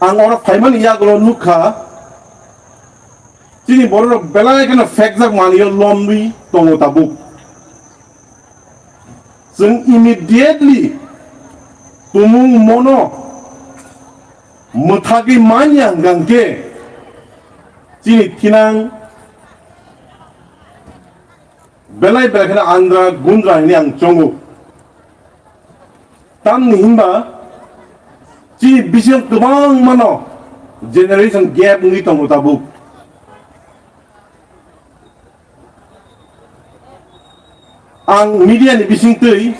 ang oro phaimani yagulo nukha, chini bororok belai kheno phekjak manwi lomwi tongo tabuk. Chwng immediately tumung mono mwthagwi manya hwnkha hwnkhe chini thinang belai belai kheno andra gundra hinwi ang chongo. Tamni hinba chini bisingo kwbangmano generation gap wngwi tongo tabuk. Ang media ni bisingtwi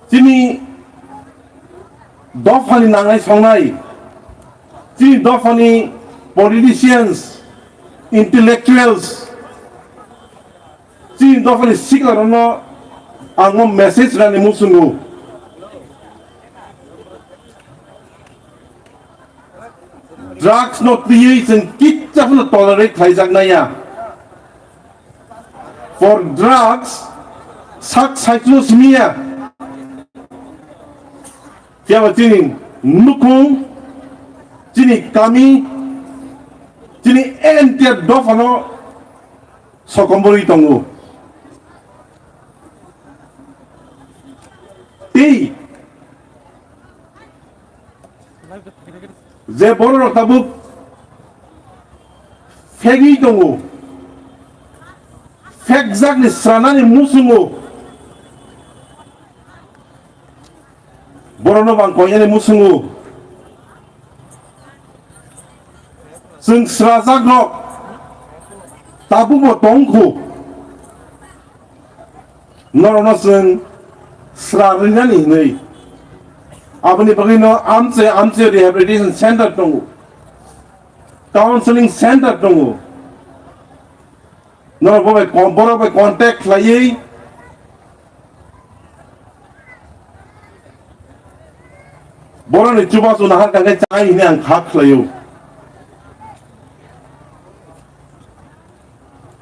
chini dophani nangnai songnai, chini dophani politicians, intellectuals, chini dophani siklarokno ang o message rani muchungo. Drugs no twiwi chwng kitsa phano tolerate khlaijaknaiya. For drugs, sak saichung simiya. Phiya ba chini nukhung, chini kami, chini entire dophano sokomorwi tongo. Tei je bororok tabuk phegwi tongo, phekjakni sranani muchungo, borokno bang koinani muchungo. Chwng srajakrok tabukbo tongkhu. Norokno chwng sra rinani hinwi. Aboni bagwino amche amche rehabilitation center tongo, counseling center tongo. Norok bo bai kon-, borok bai contact khlaiwi borokni chubachu nahar kha khe chai hwnwi ang kha khlaio.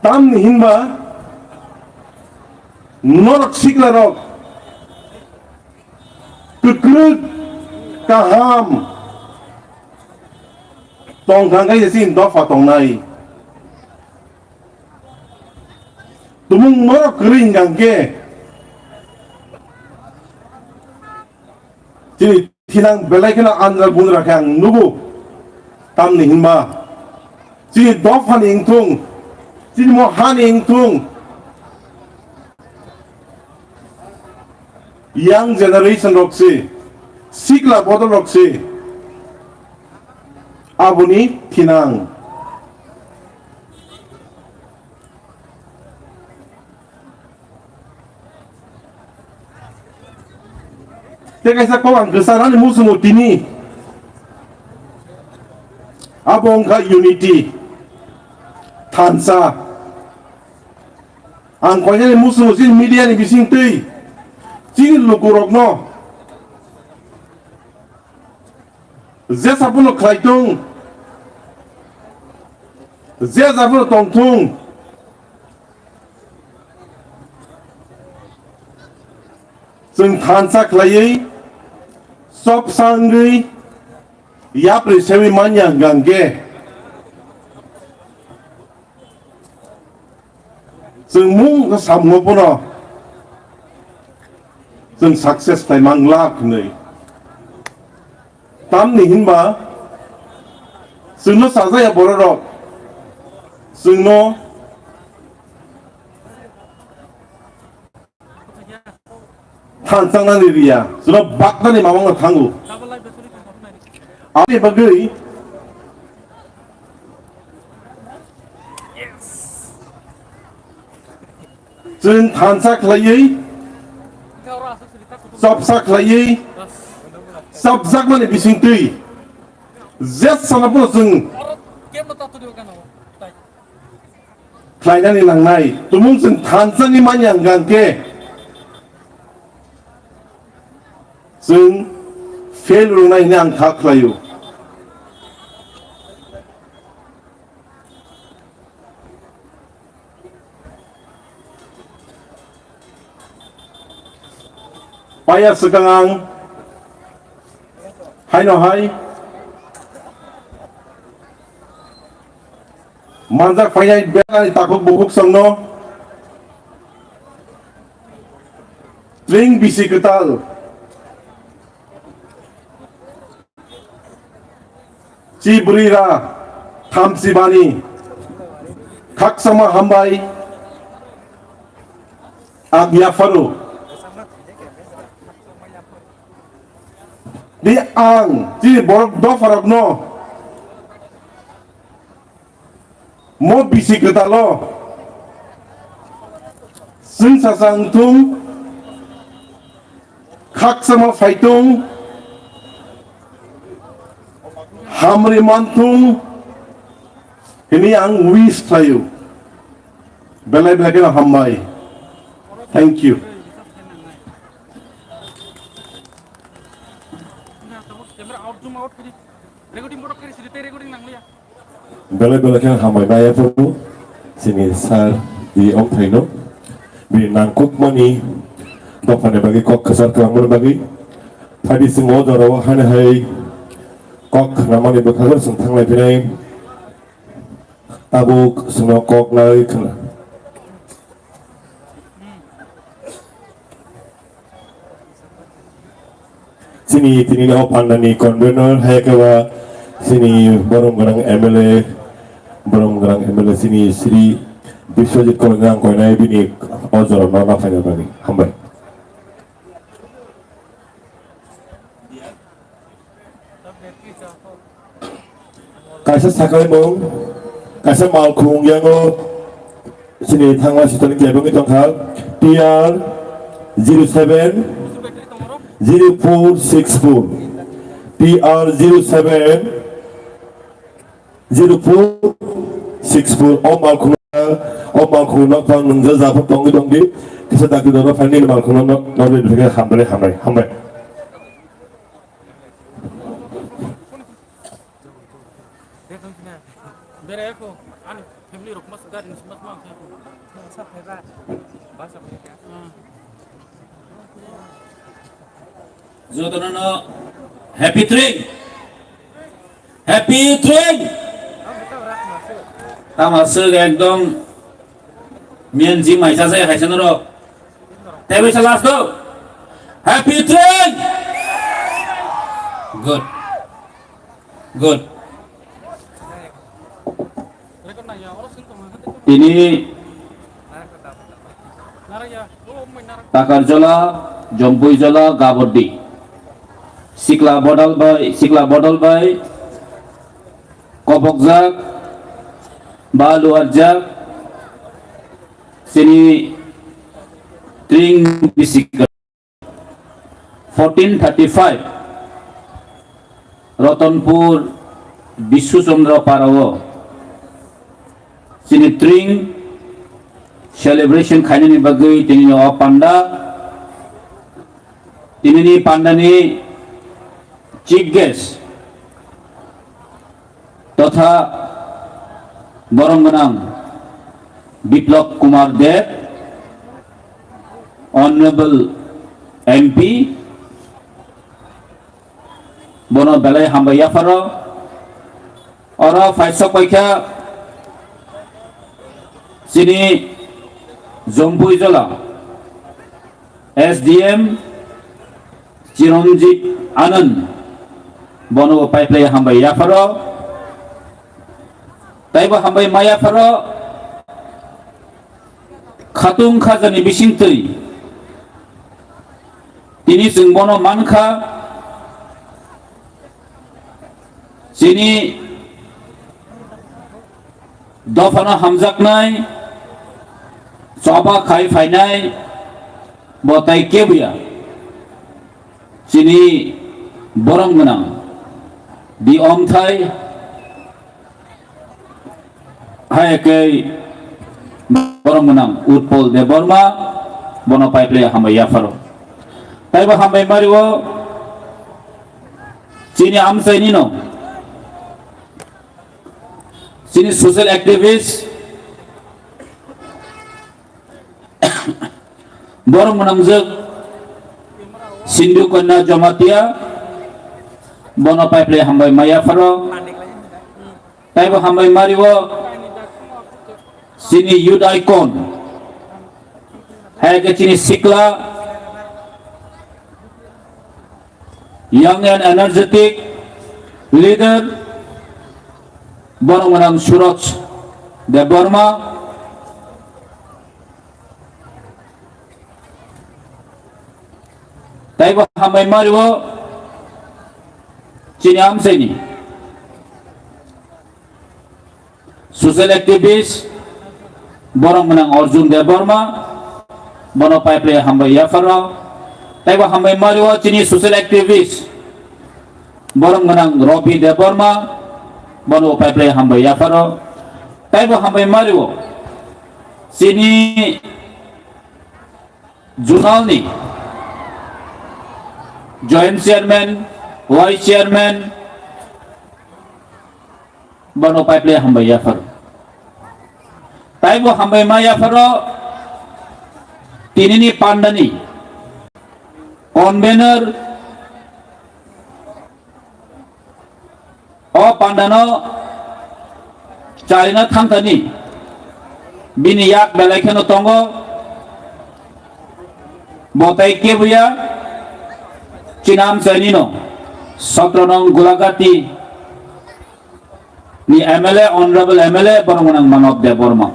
Tamni hinba norok siklarok kwkrwk kaham tong kha khe chini dopha tongnai. Tumung norok kwrwi hwnkha hwnkhe chini thinang belai kheno andra gundra khe ang nugo. Tamni hinba chini dophani wngthung, chini mo hani wngthung, young generation rok se, sikla bodol rok se, aboni thinang. Tei kaisa kok ang kwcharani muchungo tini. Abo wngkha unity, thansa. Ang koinani muchungo chini media ni bising twi chini lukurokno jesa phano khlai thung, je ja phano tong thung, chwng thansa khlaiwi, chopsa wngwi, yapri sewi manya hwnkha hwnkhe, chwng mung samungo phano chwng success khlai mang glak hwnwi. Tamni hinba chwngno sajaya bororok chwngno thansangnani riya, chwngno baknani mamangno thango. Aboni bagwi chwng thansa khlaiwi, chopsa khlaiwi, chopjakmani bisingtwi jesano phano chwng khlainani nangnai. Tumung chwng thansani manya hwnkha hwnkhe chwng fail rwnai hwnwi ang kha khlaio. Paiya swkang ang haino hai manjak phainai belai takhuk bukhuk songno tring bisi kwtal Chibrira thamsibani khaksama hambai ang yapharo. Di ang chini borok dopharokno mo bisi kwtalo chwng sasa wngthung. Khaksama phaitung, hamri mantung, hini ang wish khlaio. Belai belai khe hambai. Thank you. Belai belai khe hambai nai phuru chini sir di ongthaino bini nangkukmani dophani bagwi kok kwchar kwlangmani bagwi. Phadi chwng o jorao haino hai kok khnamani bwkhago chwng thanglai phinai tabuk chwngno kok nai khna. Chini tini o pandani convener hai khe ba chini borom gwnang M L A, borom gwnang M L A chini Shri Biswajit Koloi nang koinai bini o jorano na phaina bagwi. Hambai. Kaisa sakhlaimung, kaisa malkhung yango chini thangma sitoni kebengwi tongkha, T R zero seven zero four six four, T R zero seven zero four six four, o malkhung, o malkhung nokphang nungja japhuk tongwi tongdi, kisa dakti doro phaini malkhung no, no, no, hambai, hambai, hambai. Berai kho, ani family rok mas gari ni mas mang khe. Basa phai ba. Basa phai khe. Jotono no happy train. Happy train. Tama se ekdom mian ji mai sa se hai sa no ro. Tebi sa last go. Happy train. Good. Good. Tini Takarjola, Jompuijola, Gabordi. Sikla bodol bai, sikla bodol bai, kobokjak, ba luarjak, sini tring bisik. Fourteen thirty-five, Ratanpur Bishu Chandra Para o chini tring celebration khainani bagwi tini o panda, tinini pandani chief guest totha borom gwnang Biplab Kumar Deb, Honorable M P, bono belai hambai yapharo. Oro phaisok paikha chini Jompuijola S D M Chiranjit Anand, bono bo paiplai hambai yapharo, taibo hambai ma yapharo. Khatung khajani bisingtwi tini chwng bono mankha, chini dophano hamjaknai, choba khai phainai bo tai kebuya. Chini borom gwnang di omthai hai khe borom gwnang Utpal Debbarma, bono paiplai hambai yapharo. Taibo hambai mario chini amchaini no chini social activist, borom gwnangjak Sindhu Kanya Jamatia, bono paiplai hambai ma yapharo. Taibo hambai mario chini youth icon, hai khe chini sikla, young and energetic leader, borom gwnang Suraj Debbarma. Taibo hambai mario chini amchaini social activist, borom gwnang Arjun Debbarma, bono paiplai hambai yapharo. Taibo hambai mario chini social activist, borom gwnang Rabi Debbarma, bono paiplai hambai yapharo. Taibo hambai mario chini zonal ni joint chairman, vice chairman, bono paiplai hambai yapharo. Taibo hambai ma yapharo tinini pandani convener, o pandano charina thangthani bini yak belai kheno tongo. Bo tai kebuya, Chinam Sainino, Sotronong Gulagati ni M L A, Honorable M L A, Boromgwnang Manob Debbarma.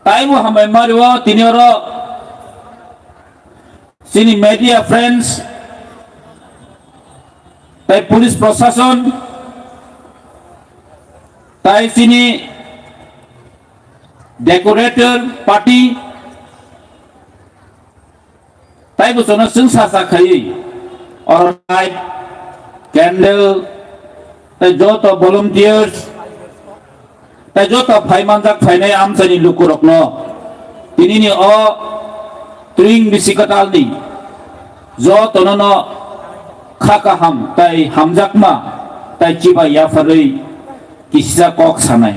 Taibo hambai mario tini oro chini media friends, tai police prosason, tai chini decorator party, tai bo chwngno chwng sa sa khaiwi oro light, candle, tai joto volunteers, tai joto phai manjak phainai amchaini lukurokno tinini o Tring bisi kwtalni jotono no kha kaham tai hamjakma tai chibai yapharwi kisa kok sanai.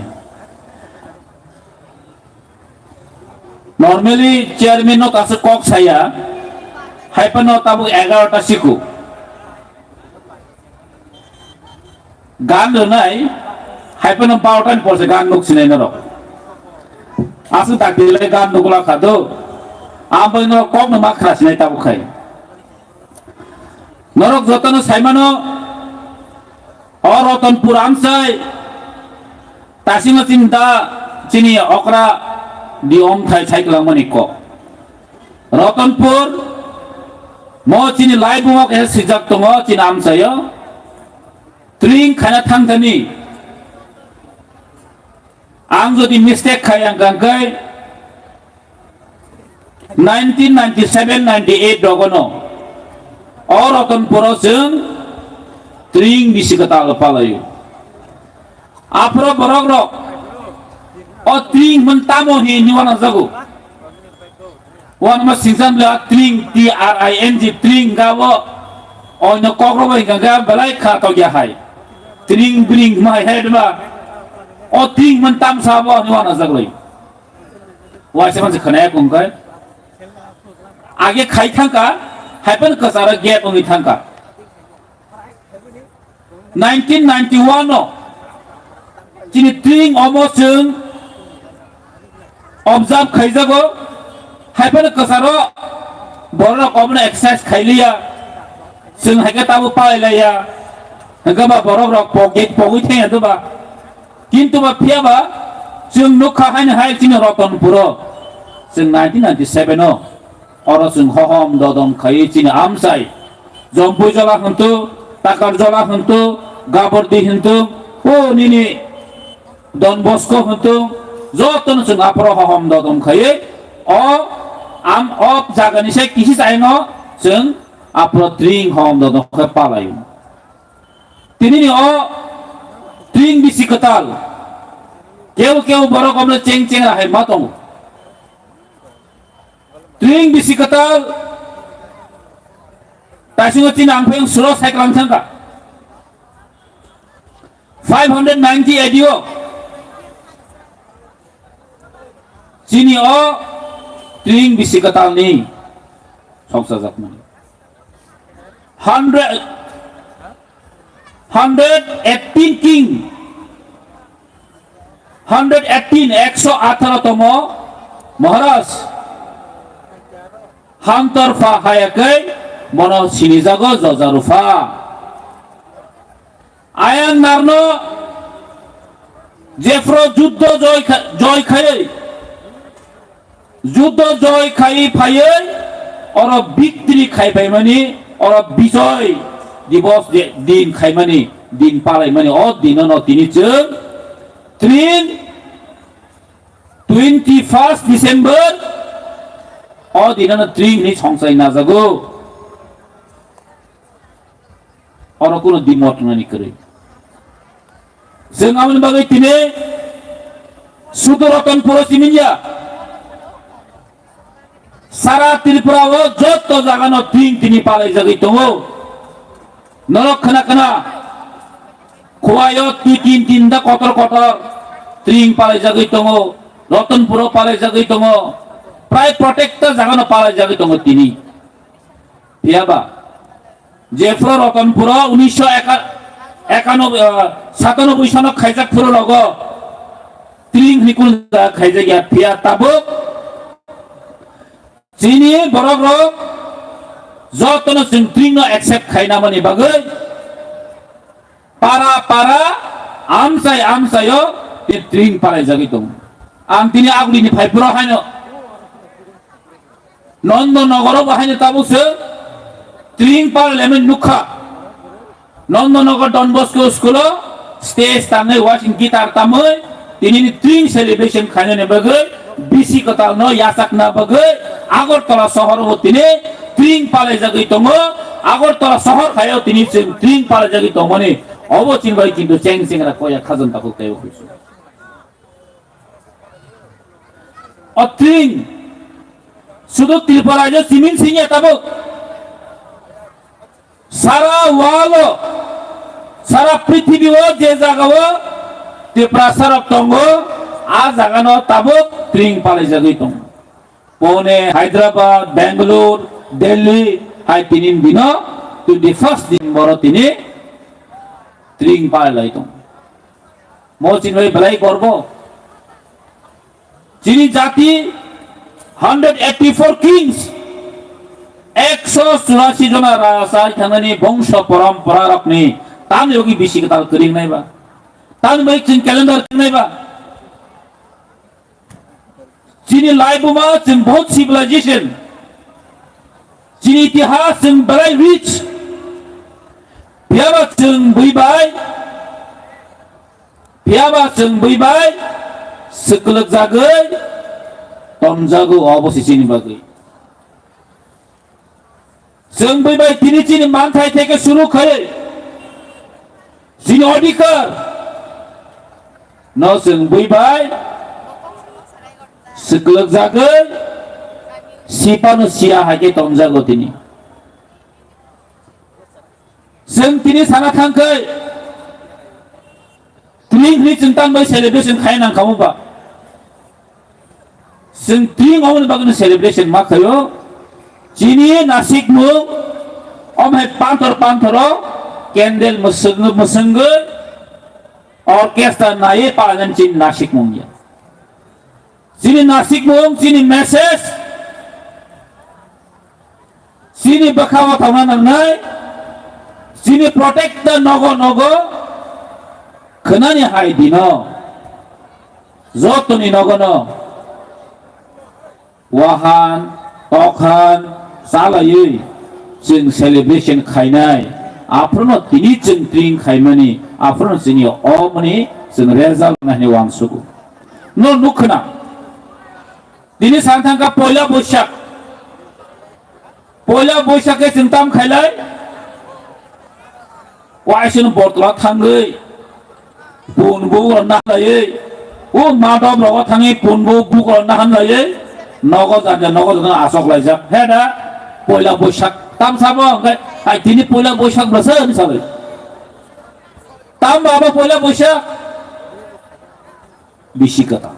Normally chairman no kaisa kok saya, hai phano tabuk egarota siku. Gan rwnai, hai phano barota ni porse gan nuk sinai norok. Aswk dakti lai gan nukla kha do. Ambai norok kok no ma khra sinai tabuk khai. Norok jotono saimano, o Rotonpur amsai, tasingo chini da, chini okra di omthai sai kwlangmani kok. Rotonpur, mo chini laibungo kaisa swijak tongo, chini amsaio. Tring khaina thangthani. Ang jodi mistake khai ang kangkai, nineteen ninety-seven ninety-eight rogono o Rotonpuro chwng Tring bisi kwtal palaio. Aphro borok rok o Tring hwn tamo hinwi uanajago. Uanama singsan bla Tring, T R I N G, Tring gabo. Oino kokro bai hingka belai kha tokya hai. Tring bring mai hai dba. O Tring hwn tamsa bo hinwi uanajaglai. Waisa mansi khanaya kongkai. Age khai thangka, hai phano kwcharo gap wngwi thangka. Nineteen ninety-one o chini Tring omo chwng observe khaijago, hai phano kwcharo borok rok omono exercise khailiya, chwng hai khe tabuk palai laiya, hwnkhe ba borok rok pogwi pogwi thangya doba. Kintu ba phiya ba chwng nukha haino hai chini Rotonpuro chwng nineteen ninety-seven o oro chwng hohom dodom khaiwi chini amchai Jompuijola hwntu, Takarjola hwntu, Gabordi hwntu, o nini Don Bosco hwntu, jotono chwng aphro hohom dodom khaiwi o am o jagani se kisi chaino chwng aphro Tring hohom dodom khe palai. Tinini o Tring bisi kwtal. Keu keu borok omono cheng cheng ra hai ma tongo. Tring bisi kwtal. Taisingo chini ang phai suro cycle ang thangka. Five hundred ninety A D o. Chini o Tring bisi kwtalni soksajakmani. Hundred, hundred eighteen king, hundred eighteen, ekso atharo tomo Maharaj, hamtor pha hayakai bono sinijago jojaru pha. Ayang narno jephro juddo joy kha-, joy khayai, juddo joy khai phayai, oro victory khai phaimani, oro bijoy dibos je din khaimani, din palaimani, o dinono tini chwng Tring twenty first December, o dinono Tring ni songsai najago. Oro kuno dimot wngnani kwrwi. Chwng aboni bagwi tini sudu Rotonpuro simi ya. Sara Tripura o jotto jagano Tring tini palaijagwi tongo. Norok khna khna Khowai o twi tin tin da kotor kotor Tring palaijagwi tongo. Rotonpuro palaijagwi tongo. Prai protekta jagano palaijagwi tongo tini. Phiya ba? Jephru Rotonpuro unisho ekanoboi, ah, satanoboi sono khaijak phuru rogo Tring hwnwi kunu jaga khaijak ya, phiya tabuk chini borok rok Jotono chwng tring no accept khaina mani bagwi para para, amchai amchaio tini tring palaijagwi tongo. Ang tini agulini phaiphuru haino Nondonogoro bo haino tabuk se tring palaimani nukha. Nondonogor Don Bosco school o stage tangwi wasing guitar tamwi tini ni tring celebration khainani bagwi bisi kwtal no yachakna bagwi Agartala sohor o tini tring palaijagwi tongo. Agartala sohor khaio tini chwng tring palaijagwi tongmani obo chini bai kintu cheng chengra koya khajam takhuk tei office. O tring sudu Tripura je simin singya tabuk. Sara world o, sara prithibi o je jaga o Tiprasa rok tongo, a jaga no tabuk tring palaijagwi tongo. Pune, Hyderabad, Bangalore, Delhi hai tini dino twenty first December o tini tring palai tongo. Mo chini bai belai gorbo. Chini jati hundred eighty four kings, ekso churasi jona raja thangani bongso porompora rokni tamni yogi bisi kwtal kwring naiba. Tamni bai chini calendar kwring naiba. Chini laibuma chini bahut civilization. Chini itihas chini belai rich. Phiyaba chini bui bai Phiyaba chwng bui bai swkwlwk jagwi tonjago, obo se chini bagwi. Chwng bui bai tini chini manthai theke suru khai chini odhikar no chwng bui bai swkwlwk jagwi sipano siya hai khe tonjago tini. Chwng tini sana thangkhai, tring hwnwi chwng tang bai celebration khai nang kha ba? Chwng tring omo ni bagwi celebration ma khaio. Chini nasik mung, om hai panthor panthoro, candle mwswk mwswngwi, orchestra naiwi palainani chini nasik mung ya. Chini nasik mung, chini message, chini bwkha o thangna nangnai, chini protect the nogo nogo, khwnani hai dino, jotoni nogono, wahan, tokhan, chalaiwi, chwng celebration khainai, aphruno tini chwng tring khaimani, aphruno chini omoni chwng result nai hwnwi uansugo. No nukkhna. Tini san thangkha poila Boishak. Poila Boishak khe chwng tam khailai? Waisano bortla thangwi pun buk rok nahlaiwi, o madop rogo thangwi pun buk buk rok nahanlaiwi nogo janja nogo janja asok laijak. He da poila Boishak tam sabo hwnkhe, ai tini poila Boishak bwlasa hwnwi salai. Tam baba poila Boishak bisi kwtal.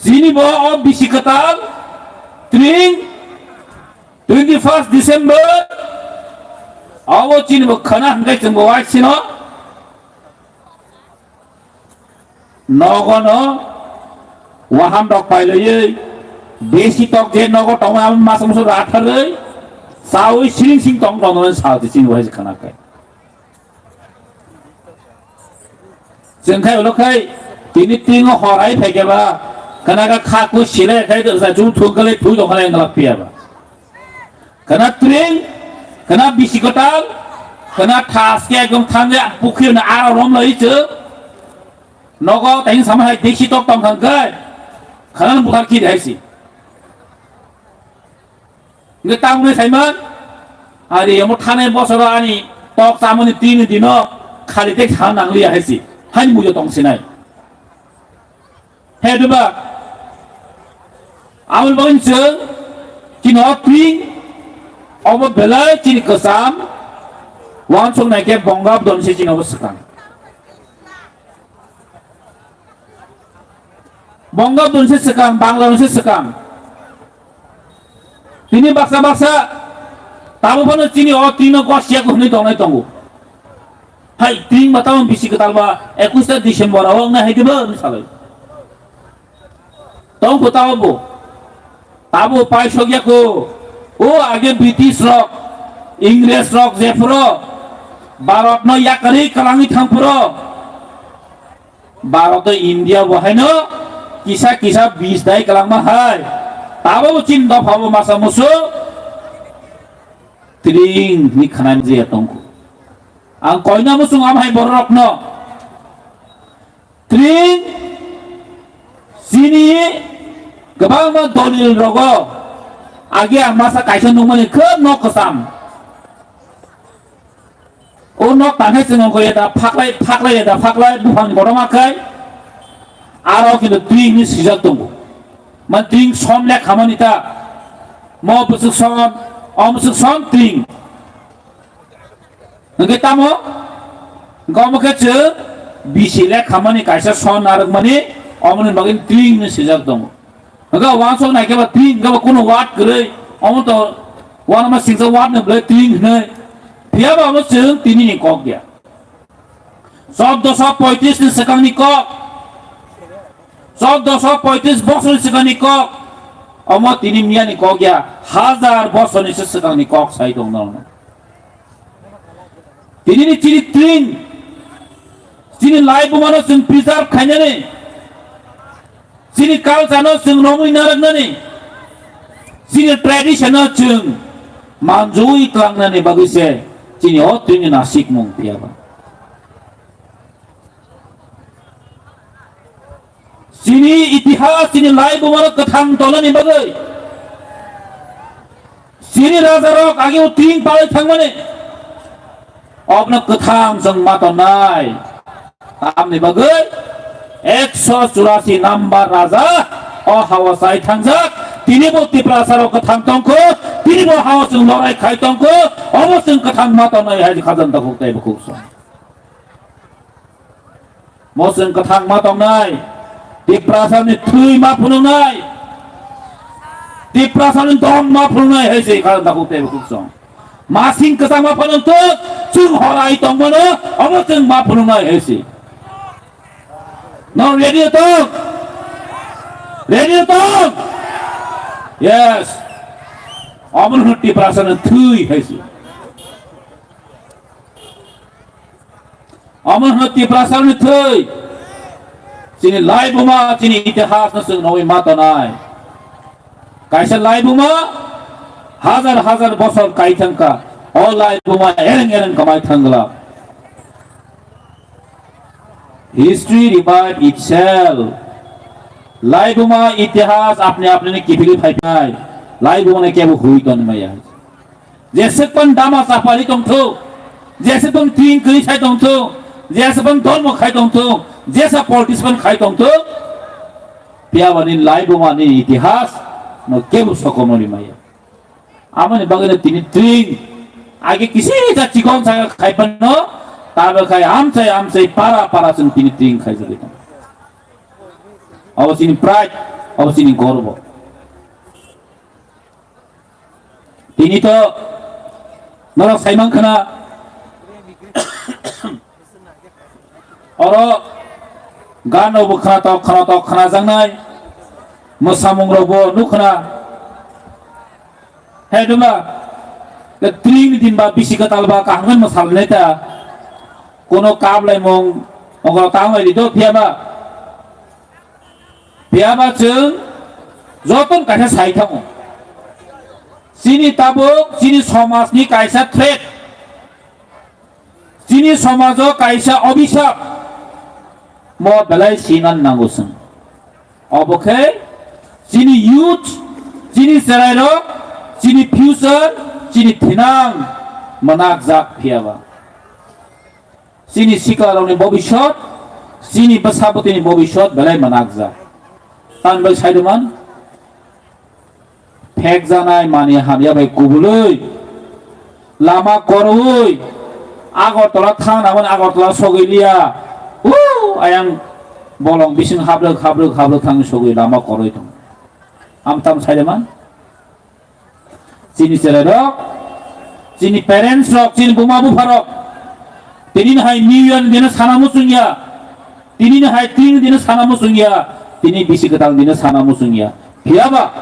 Chini bo o bisi kwtal tring twenty first December abo chini bo khana hwnkhe chwng bo waisino nogono waham rok pailaiwi besi tok je nogo tongo amo masa musa ratharwi chawi siring sing tong tong sal chini bo hai khana khai. Chwng khai ulo khai tini tingo horai phaikhe ba khana kha kha ku sile khai do sa chu thung kale thu jong kale ngala piya ba. Khana tring, khana bisi kwtal, khana thas khe ekdom thangwi pukhri na ara rom lai chu. Nogo tang sama hai desi tok tong khang khai. Khana bukhar ki dai si. Hingke tamni saiman, ari omo thanai bosoro ani tok chamani tini dino khali tei sa nangliya hai si, haini muiyo tong sinai. He duba, amoni bagwi chwng chini o tring, obo belai chini kwcham, uansuk nai khe Bongabdon se chini obo swkang. Bongabdon se swkang, Bangla se swkang. Tini baksa baksa tamo phano chini o tino gosiya ko hwnwi tongnai tongo. Hai tring ba tamo bisi kwtal ba ekus ta December o wngnai hai dibo hwnwi salai. Tong ko tamo bo. Tamo pai sokya ko. O age British rok, Ingres rok jephuru Bharat no yakarwi kwlangwi thangphuru, Bharat o India bo haino kisa kisa bis dai kwlangma hai. Tabo bo chini dopha bo masa musu tring ni khwnai je tongkhu. Ang koina muchung am hai borok rokno. Tring chini kwbangma dolil rogo agi ang masa kaisa nukmani khub nok kwcham. O nok tangkhe chwng wngkha ya da phaklai, phaklai ya da phaklai buphang kotorma khai. Aro kintu tring hinwi swijak tongo. Man tring som lekhamani ta. Mo bwswk som, o bwswk som tring. Hwnkhe tamo? Hwnkhe omo khe chwng bisi lekhamani kaisa son narwkmani, omoni bagwi tring hinwi swijak tongo. Hwnkhe uansuk naikhe ba tring hwnkhe ba kunu word kwrwi, omo to uanama singsa word ni bwlai tring hinwi. Phiya ba omo chwng tini ni kok ya. Chauddosho poitris ni swkang ni kok. Chauddosho poitris bosor ni swkang ni kok. Omo tini miya ni kok ya. Hajar bosor ni swkang ni kok sai tong no. Tini ni chini tring, chini lai buma no chwng preserve khainani, chini culture no chwng romwi narwknani, chini tradition no chwng manjui tlangnani bagwi se chini o tring ni nasikmung phiya ba. Chini itihas, chini lai bumano kwthang tonani bagwi, chini rajarok age o tring palai thangmani, obno kwthang chwng ma tongnai. Tamni bagwi ekso churasi number raja o hao chai thangjak, tini bo Tiprasarok kwthang tongkho, tini bo hao chwng lorai khai tongkho, obo chwng kwthang ma tongnai hai khajanta khuk tei bukhuk song. Mo chwng kwthang ma tongnai, Tiprasani thwi ma phunuknai, Tiprasani dong ma phunuknai hai se kha dakhuk tei bukhuk song. Masing kwchang ma phunuk thuk, chwng horai tongmano, omo chwng ma phunuknai hai se. No ready tong? Ready tong? Yes. Omo hwn Tiprasani thwi hai se. Omo hwno Tiprasani thwi. Chini laibuma, chini itihas no chwng nugwi ma tonai. Kaisa laibuma hajar hajar bosor kai thangkha. O laibuma ereng ereng kwmai thangla. History revive itself. Laibuma itihas apni apni ni kiphilwi phaipnai. Laibuma ni kebo hui tonmaya. Jeswk phan dama chapali tongthok, jeswk phan tring kwrwi sai tongthok, jeswk phan dhormo khai tongthok, jesa politics phan khai tongthok, phiya bani laibuma ni itihas no kebo sokomori maya. Amoni bagwi no tini tring age kisi ja chikon sa khai phano, tabo khai amchai amchai para para chwng tini tring khai jagwi tong. Abo chini pride, abo chini gorbo. Tini to norok saimang khna oro gan rok bo khna tok khna tok khna jangnai, mwsamung rok bo nuk khna. He duma, tring ni din ba bisi kwtal ba kaham khe mwsal nai ta, kono kap lai mung, ongro tang lai di do phiya ba. Phiya ba chwng jotono kaisa sai thango. Chini tabuk, chini somajni kaisa threat. Chini somajo kaisa obisap. Mo belai sinan nango chwng. Obo khe chini youth, chini cherairok, chini future, chini thinang mwnakjak phiya ba. Chini siklarokni bobisot, chini bwsabwtwini bobisot belai mwnakjak. Tamni bagwi saiduman, phekjanai mani hamya bai kubulwi, lama korwi, Agartala thangna mani Agartala sogwi liya. Uu, ayang bolong bising habrwk, habrwk, habrwk thangwi sogwi lama korwi tongo. Amtam saiduman. Chini cherairok, chini parents rok, chini buma bupharok, tini ni hai New Year ni dino sana muchung ya, tini ni hai tring dino sana muchung ya, tini bisi kwtal dino sana muchung ya. Phiya ba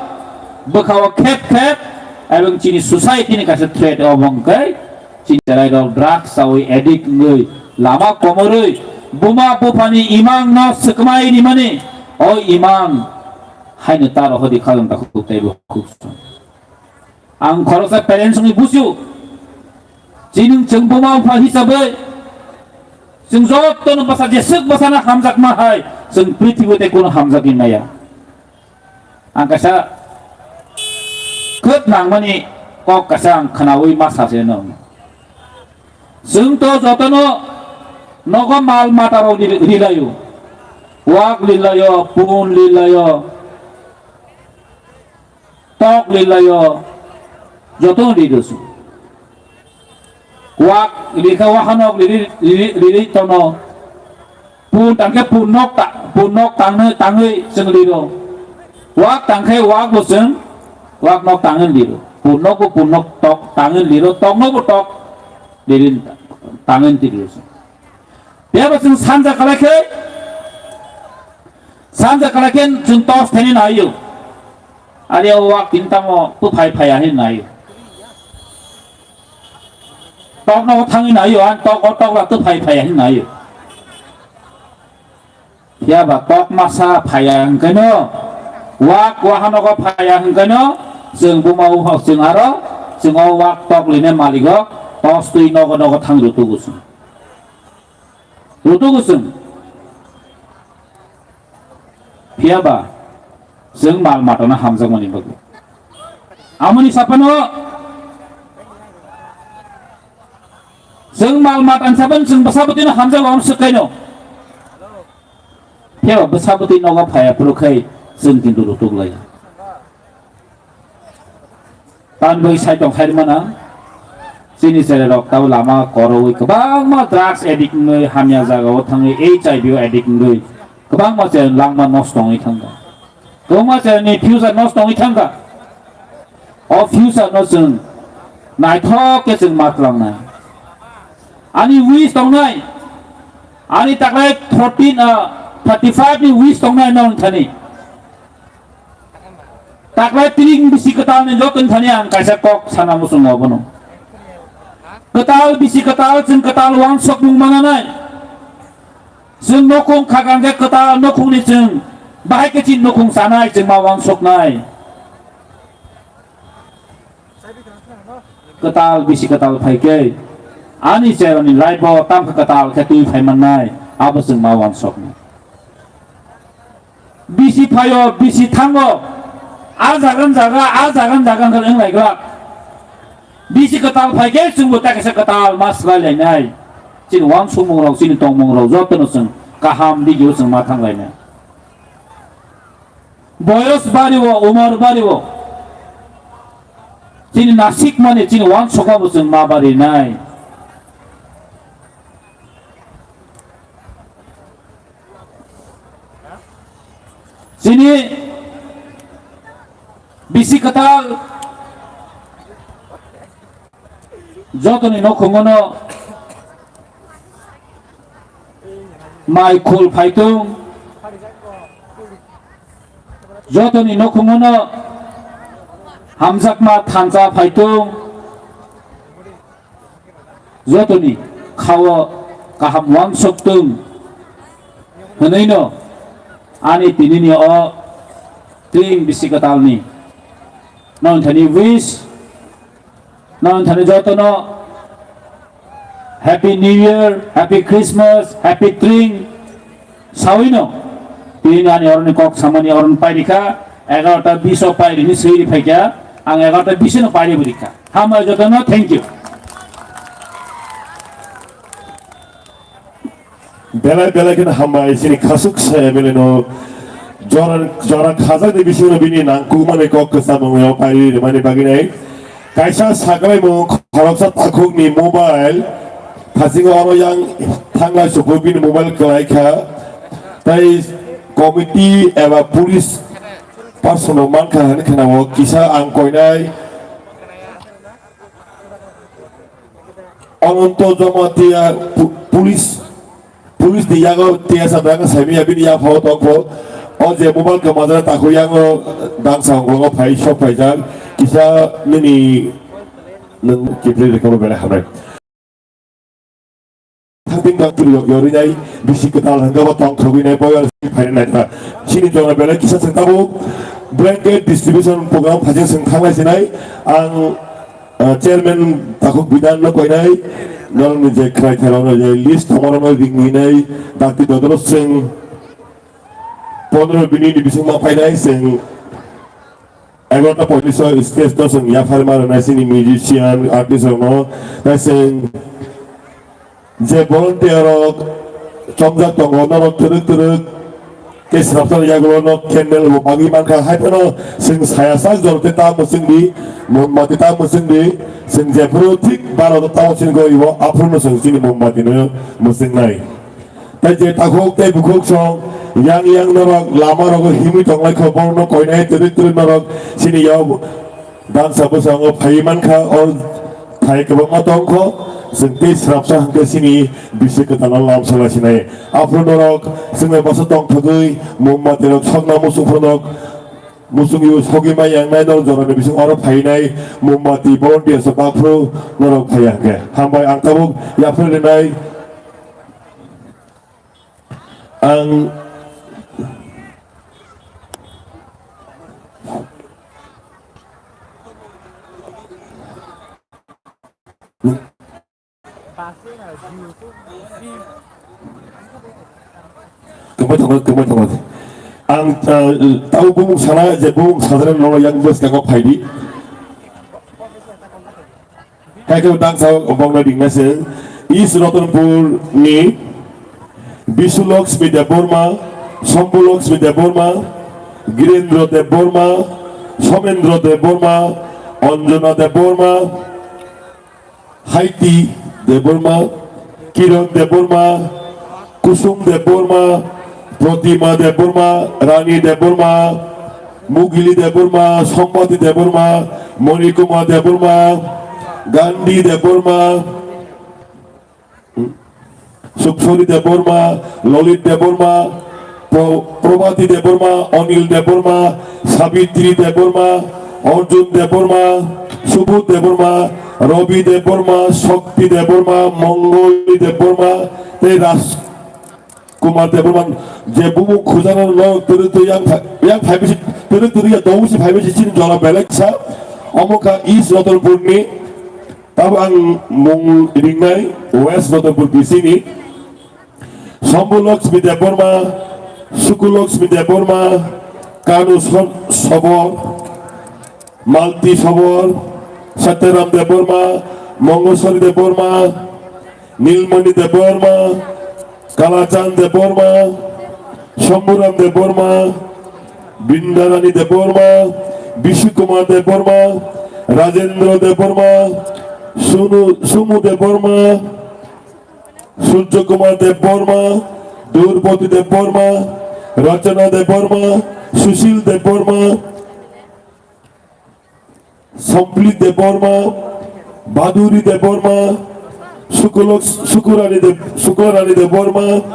bwkhao khep khep Ebong chini society ni kaisa threat obo hwnkhe chini cherairok drugs chawi addict wngwi lama komorwi buma buphani imang no swkmai rimani o imang haino taro hodi khajang takhuk teibo khuk song. Ang khoroksa parents wngwi bujio. Chini chwng buma bupha hisabai chwng jotono bwsa jeswk bwsano hamjakma hai chwng prithibi tei kuno hamjagwi maya. Ang kaisa khwt nangmani kok kaisa ang khwnawi ma sase no. Chwng to jotono nogo mal mata rok ri-, rilaio. Wak lilaio, pun lilaio. Tok lilaio, joto lido su. Wak likha wahanok liri, liri, liri tono. Pun tangkhe pun nok ta, pun nok tangwi, tangwi chwng lido. Wak tangkhe wak bo chwng, wak nok tangwi lido. Pun nok bo pun nok tok tangwi lido, tok nok bo tok liri tangwi lido su. Phiya bo chwng sanja khlai khe, sanja khlai khe chwng tos thani naio. Ari o wak tini tamo tu phai phai ahin naio. Tok no thangwi naio, ang tok o tok la tu phai phai ahin naio. Phiya ba tok masa phaiya hwnkhe no, wak wahanogo phaiya hwnkhe no, chwng buma uphok chwng aro, chwng o wak tok line maligo, tos twi nogo nogo thang rutugo chwng. Rutugo chwng. Phiya ba, chwng mal matano hamjakmani bagwi. Amoni sapano, chwng mal matani sapano chwng bwsabwtwino hamjago, amo swkaino. Phiya ba bwsabwtwi nogo phaiya phuru khai chwng kintu rutuk laiya. Tamni bagwi sai tong khairwmana, chini cherairok tabo lama korowi kwbangma drugs addict wngwi hamya jagao thangwi H I V o addict wngwi kwbangma cherairok langma nosto wngwi thangkha. Kwbangma cherairokni future nosto wngwi thangkha. O future no chwng naithok khe chwng ma twlangnai. Ani wish tongnai, ani taklai fourteen, ah, thirty five ni wish tongnai nong thani. Taklai tring bisi kwtal ni joto ni thani ang kaisa kok sana muchungo abono. Kwtal bisi kwtal chwng kwtal wansok mung mananai. Chwng nukhung khakang khe kwtal nukhung ni chwng bahai khe chini nukhung chanai chwng ma wansoknai. Kwtal bisi kwtal phai khe ani cherani life bo tamkhe kwtal khe twi phai mannai abo chwng ma wansoknai. Bisi phaio, bisi thango. A jaga ni jaga, a jaga ni jaga wngkha wng lai glak. Bisi kwtal phai khe chwngbo ta kaisa kwtal ma swlai lainai. Chini wansukmung rok, chini tongmung rok jotono chwng kaham digio chwng ma thang lainai. Boyos bario, umar bario. Chini nasik mani chini wansukma bo chwng ma barinai. Chini bisi kwtal jotoni nokhungono mai khul phaitung, jotoni nokhungono hamjakma thansa phaitung. Jotoni khao kaham wansok tung hwnwi no ani tinini o tring bisi kwtalni nongthani wish, nongthani jotono Happy New Year, Happy Christmas, Happy Tring. Sawino, tini ani oroni kok samani oroni pairikha, egarota biso pairini siri phaikha, ang egarota bisino pairi burikha. Hambai jotono, thank you. Belai belai kheno hambai chini khasuk saya beleno jora jora khajak ni bisingo bini nangkukmani kok kwcham wngwi pairi rimani bagwinai. Kaisa saklaimung khoroksa takhukni mobile, thasingo oro yang thanglai suku bini mobile kwlai kha. Tai committee eba police person rok mankha hwnwi khwnao kisa ang koinai. Ononto Jamatia pu-, police Police ni yago T S R dang saimia bini yaphao tongkho. O je mobile kwmajak takhuk yango dangsa hongkhlongo phai sok phaijak. Kisa nini nwng kibri rikabo belai hamnai. Thangting thangting yorwi nai, bisi kwtal hwnkhe bo tong thogwi nai, boyar si phaina nai kha. Chini jora belai kisa chwng tabuk blanket distribution program phaijak chwng thanglai sinai. Ang, ah, chairman Takhuk Bidan no koinai, norokni je khwrai thairokno je list tongmarokno ringwi nai, dakti dodoro chwng pondro minute ni bisingma phainai chwng. Egarota poitrish o stage no chwng yapharma rwnai chini musician, artist rokno. Tai chwng je volunteer rok chomjak tongo, norok twrwk twrwk khe swrapsa yagulo no candle bo bagwi mankha. Hai phano chwng saya sak jor tei ta mwchwng di, mombati ta mwchwng di, chwng jephuru thik baro ta mwchwng go ibo aphuru no chwng chini mombati no mwchwngnai. Tai je takhuk tei bukhuk song yang yang norok lama rogo himwi tonglai kho, borokno koinai twrwk twrwk norok chini yao dansa bwskango phaiwi mankha, o thai kwbangma tongkho, chwng tei swrapsa hwnkhe chini bisi kwtalno lam salai sinai. Aphuru norok chwngno bwsa tongthogwi mombati rok sokna muchung phunuk, muchung yu sogwi ma yangnai norok jorani bising oro phainai mombati volunteer sa baphuru norok phaiya hwnkhe. Hambai ang tabuk yaphre rinai. Ang kwmai tongo, kwmai tongo. Ang, ah, tabo bumung sana je bumung sajra nono yang bwskango phaidi. Hai khe tangsa bongno ringna se East Ratanpur ni Bisu Lakshmi Debbarma, Shambhu Lakshmi Debbarma, Girendra Debbarma, Somendra Debbarma, Anjana Debbarma, Haiti Debbarma, Kiran Debbarma, Kusum Debbarma, Pratima Debbarma, Rani Debbarma, Mugili Debbarma, Sombati Debbarma, Monikumar Debbarma, Gandhi Debbarma, Suksori Debbarma, Lolit Debbarma, Pro-, Probati Debbarma, Anil Debbarma, Sabitri Debbarma, Arjun Debbarma, Subodh Debbarma, Rabi Debbarma, Shakti Debbarma, Mongoli Debbarma, tei Raj Kumar Debbarma, je bumung khujana no twrwk twrwk yang phai, yang phai bisi, twrwk twrwk ya dong bisi phai bisi chini jora belai kisa, omo kha East Ratanpur ni, tabo ang mung ringnai West Ratanpur bisi ni, Shambhu Lakshmi Debbarma, Suku Lakshmi Debbarma, Kanu Sor-, Sobor, Malti Sobor, Satyaram Debbarma, Mongoswari Debbarma, Nilmani Debbarma, Kalachan Debbarma, Shambhuram Debbarma, Brindarani Debbarma, Bishukumar Debbarma, Rajendra Debbarma, Sunu, Sumu Debbarma, Surjo Kumar Debbarma, Durpati Debbarma, Rachana Debbarma, Sushil Debbarma, Sompli Debbarma, Baduri Debbarma, Sukulok, Sukurani Deb-, Sukurani Debbarma,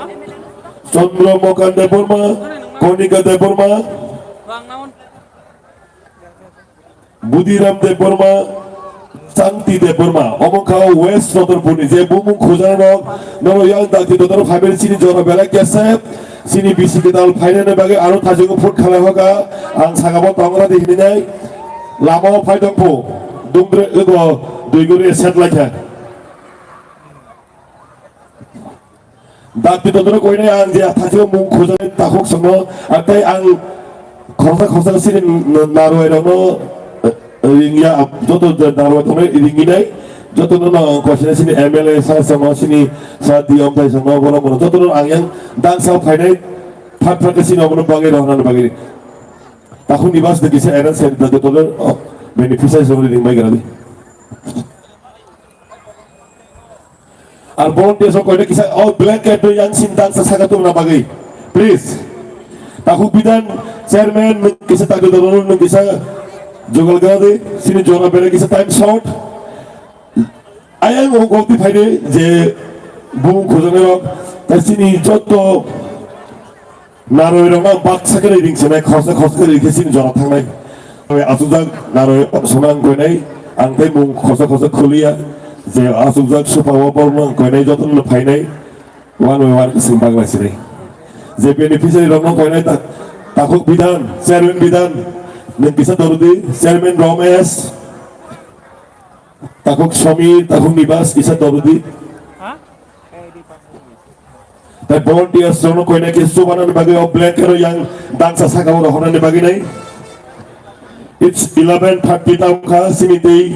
Chandra Mokan Debbarma, Konika Debbarma, Budiram Debbarma, Santi Debbarma, omo kha West Ratanpur ni je bumung khujana rok, nono yang dakti dodoro phaimani chini jora belai kesa, chini bisi kwtal phainani bagwi aro thaijwk phone khalai hoka, ang saka bo tongra di hinwi nai, lama o phai tong phu, dungre ego, duiguri set lai kha. Dakti dodoro koinai ang je thaisio mung khujai takhuk songno, ah, tei ang khoroksa khoroksa sini n-, narwai rokno, eh, ringya, joto je narwai tongnai ringinai, joto no no koisina sini M L A sa songno sini sa D M tai songno borok mono joto no ang yang dangsa phainai phat phat sini obono bagwi rohorna bagwi. Takhuk ni bus de kisa arrange khe joto no, oh, beneficiary songno ringbai gra di. Ar volunteers rok koina kisa, oh, blanket no yang sin dangsa saka tongna bagwi. Please. Takhuk Bidan chairman nwng kisa tagwi dolo nwng kisa jogal gadi sini jora bere kisa time short. Ayang o gokti phaide je bumung khujani rok ta sini jotto naroi rok baksa kene ring sinai khorsa khorsa kene ring sini jora thangnai. Asukjak narwi songna ang koinai, ang tei mung khosa khosa khuliya, je asukjak supao borno ang koinai jotono phainai, one by one swng bagla sinai. Je beneficiary rokno koinai ta-, takhuk Bidhan, chairman Bidhan, nwng kisa dordi, chairman Romesh, takhuk Samir, takhuk Nibas, kisa dordi. Tei volunteers rokno koinai khe chubanani bagwi o blanket rok yang dangsa saka o rohornani bagwi nai. It's eleven thirty ta wngkha, sini tei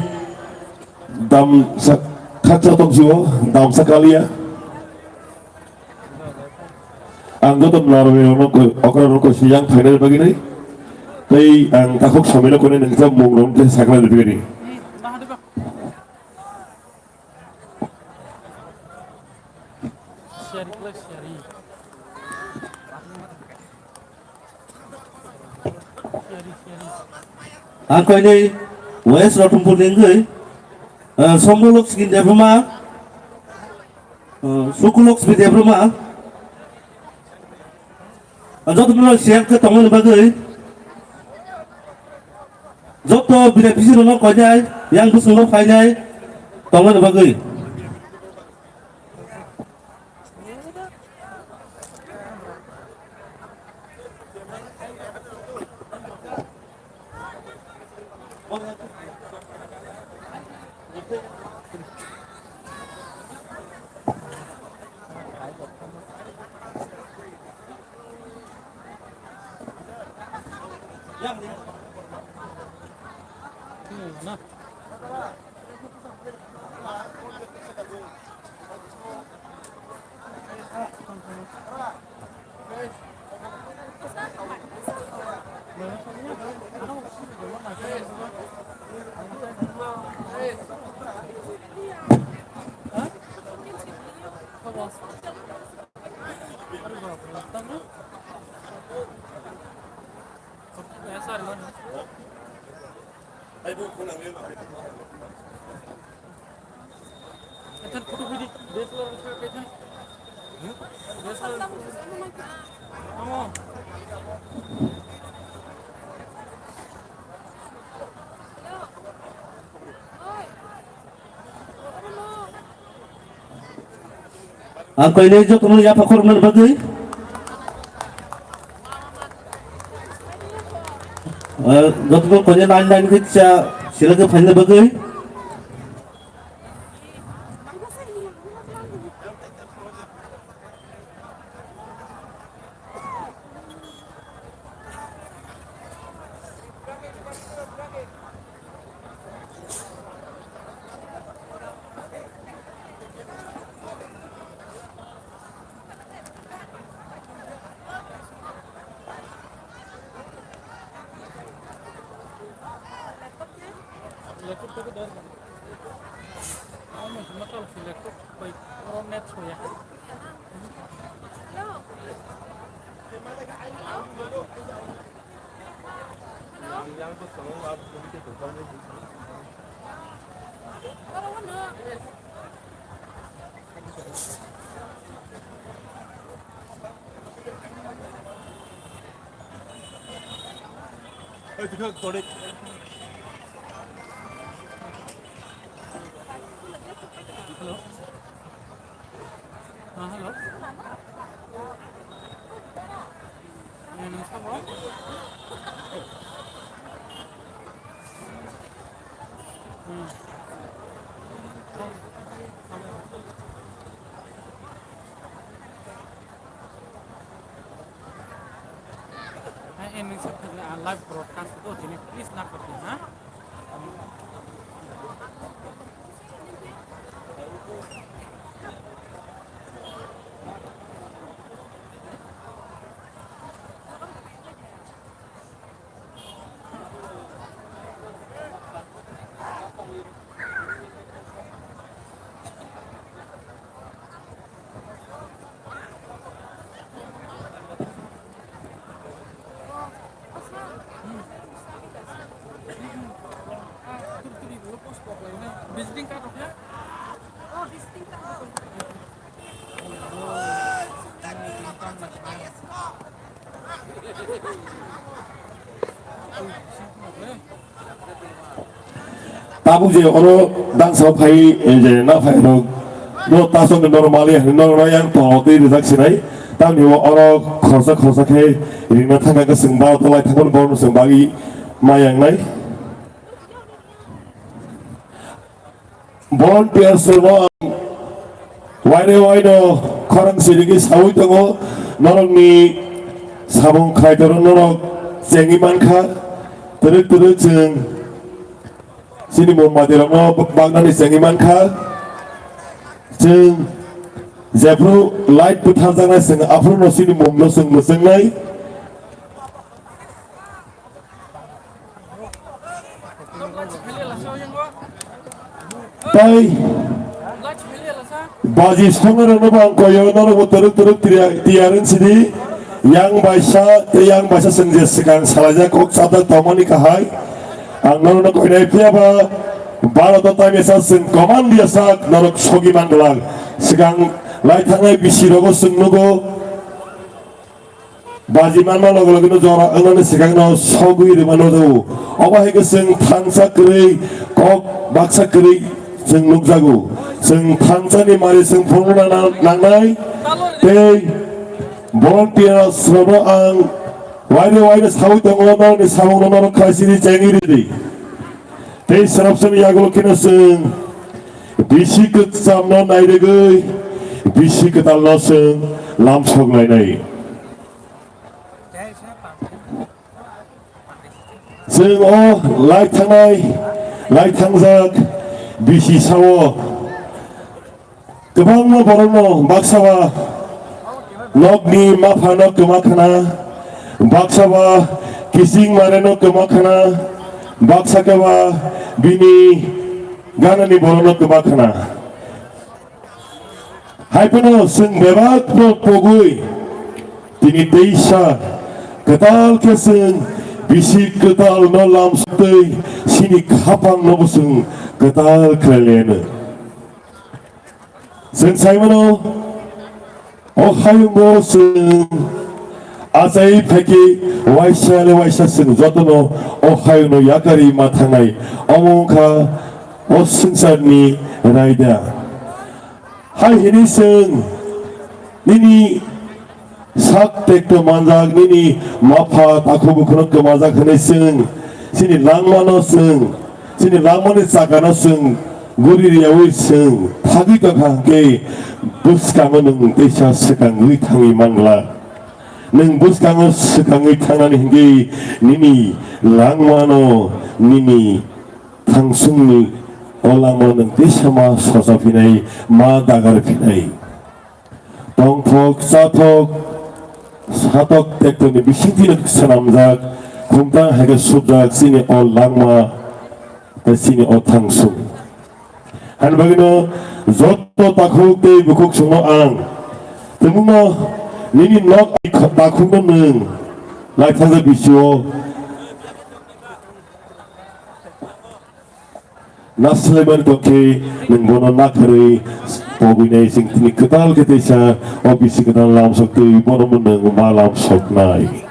dam sa-, khaksa tong sio, dam sa kaliya. Ang joto narwi rokno koi, okra rokno koi siyang phainani bagwi nai. Tei ang takhuk Samir no koinai nangkha mung rok khe saknani bagwi nai. Ang koinai West Rotumpur ni wngwi, eh, Sombulok Skin Debbarma, eh, Sukulok Sbi Debbarma, Ang joto no share khe tongmani bagwi, joto bini bisi rokno koinai, yang bwswk no phainai tongmani bagwi. Ang koinai jotono yapha khoroknani bagwi, ah, jotono koinai line line khe cha silage phaina bagwi. Hello. Ah, hello. Ano, ano sa mo? Hmm. Hai, ini live broadcast itu, jadi please nak pergi, ha? Visiting card rok ya? Oh, visiting card. Tabuk je oro dangsa phai, eh, je na phai rok, no tasok ni normal ya, normal yang to twi rijak sinai. Tamni bo oro khorsa khorsa khe ringna thangna khe chwng ba to lai thangmani borok no chwng bagwi ma yang nai. Volunteers rokno ang waire waino khorang sirigwi saui tongo, norokni samung khlai toro norok chengwi mankha, twrwk twrwk chwng chini mumbatirokno baknani chengwi mankha, chwng jephru light bwtharjaknai chwng aphruno chini mumno chwng mwchwngnai. Tai baji songnai rokno bo ang koyo, norokbo twrwk twrwk tiyar wng sidi. Yang baisa tei yang baisa chwng je swkang salaijak kok chapjak tongmani kahai. Ang norokno koinai phiya ba Bharat o tamya sa chwng command dia sak norok sogi man glak. Swkang lai thangnai bisi rogo chwng nugo. Baji manma loge loge no jora wngnani swkangno sogwi rwmano jago. Obo hai khe chwng thansa kwrwi, kok baksa kwrwi chwng nukjago. Chwng thansani mari chwng phunukna nang-, nangnai tei volunteers rokno ang waide waide saui tongo, norokni samungno norok khaisini chengwi ridi. Tei srapsani yagulo kheno chwng bisi kwchamno nairwgwi bisi kwtalno chwng lamsok lainai. Chwng o lai thangnai, lai thangjak bisi sao kwbangma borokno baksa ba nokni maphano kwma khna, baksa ba kising mareno kwma khna, baksa khe ba bini ganani borokno kwma khna. Hai phano chwng bebakno pogwi tini teisa kwtal khe chwng bisi kwtalno lamsok twi chini khapangno bo chwng kwtal khlai laino. Chwng sai mano, o hayungo chwng achai phaikhe waisa le waisa chwng jotono o hayungno yakarwi ma thangnai, omo wngkha o swngcharni raida. Hai hwnwi chwng nini sak tekto manjak, nini mapha takhuk bukhukno kwmajak hwnwi chwng chini langmano chwng, chini langmani chakano chwng guri riyaui chwng thagwi tongkha hwnkhe bwskango nwng teisa swkangwi thangwi manglak. Nwng bwskango swkangwi thangnani hwnkhe nini langmano nini thangsungni o langmano nwng teisa ma sochaphinai, ma dagarphinai. Tongthok, chathok, satok tektoni bisingtwi swnamjak, khumtang hai khe subjak chini o langma tei chini o thangsung. Hani bagwino joto takhuk tei bukhuk songno ang tumungno nini nok takhukno nwng lai thangjak bisio naslaimani tongkhe nwng bono nakarwi pogwinai chwng tini kwtal khe teisa o bisi kwtal lamsok twi bono nwng ma lamsoknai.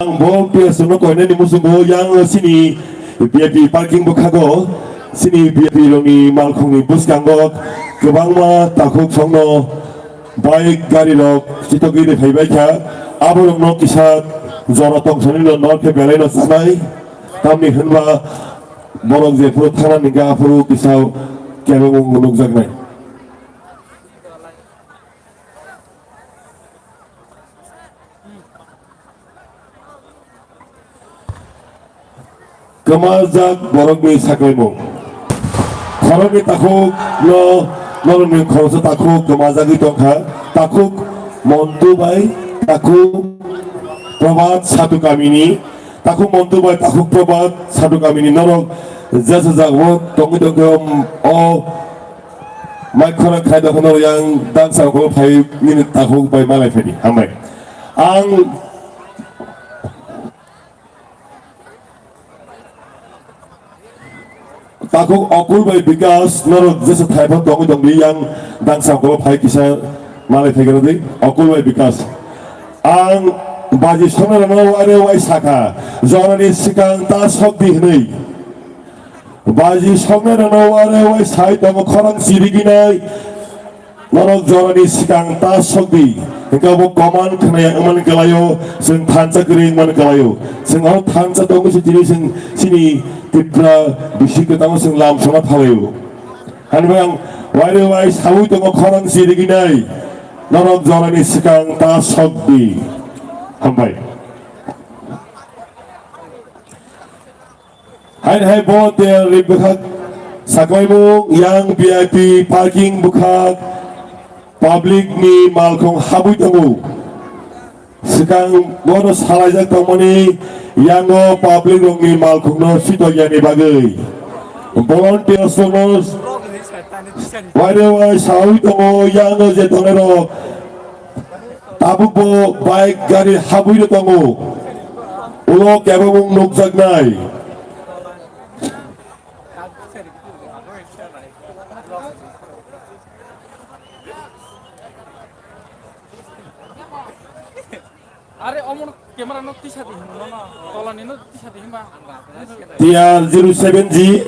Ang bo P S no koinani muchungo yang sini V I P parking bwkhago sini V I P rokni malkhungni bwskango kwbangma takhuk songno bike gari rok chitogwi rw phaibai kha. Aborokno kisa jora tongthani no nor khe belai no chanai, tamni hwnba borok jephuru thana hwnkhe aphuru kisa kebengmung nukjaknai. Kwmajak borokni saklaimung. Khoroknwi takhukno norokni khoroksa takhuk kwmajagwi tongkha. Takhuk Montu bai takhuk Probhat Satu kamini. Takhuk Montu bai takhuk Probhat Satu kamini norok jesa jagao tongwi tongkhe o mai khorang khai tongkha norok yang dansa rokno phai nini takhuk bai malai phaidi. Hambai. Ang Takhuk Okul bai Bikas, norok jesa thaiphang tongwi tongdi, yang dangsa okolo phai kisa malai phai gana di, Okul bai Bikas. Ang baji soknai rokno waire wai sakha, jorani swkang ta sokdi hwnwi. Baji soknai rokno waire wai sai tongo khorang chiriginai. Norok jorani swkang ta sokdi, hwnkhe obo koman khwnaya wngmani kwlaio, chwng thansa kwrwi wngmani kwlaio. Chwng oro thansa tongwi se tini chwng chini Tripura bisi kwtangma chwng lam sona phalaio. Hani bai ang waire wai saui tongo khorang chiriginai, norok jorani swkang ta sokdi. Hambai. Haini hai volunteer ni bwkhak saklaimung yang V I P parking bwkhak public ni malkhung habwi tongo. Swkang bono salaijak tongmani yango public rokni malkhungno sitokya ni bagwi. Volunteers rokno waire wai sawi tongo yango je tongnai rok. Tabuk bo bike gari habwi tongo. Ulo kebamung nukjaknai. Are omo camera no tisa di himno no, tola ni no tisa di himba. T R zero seven G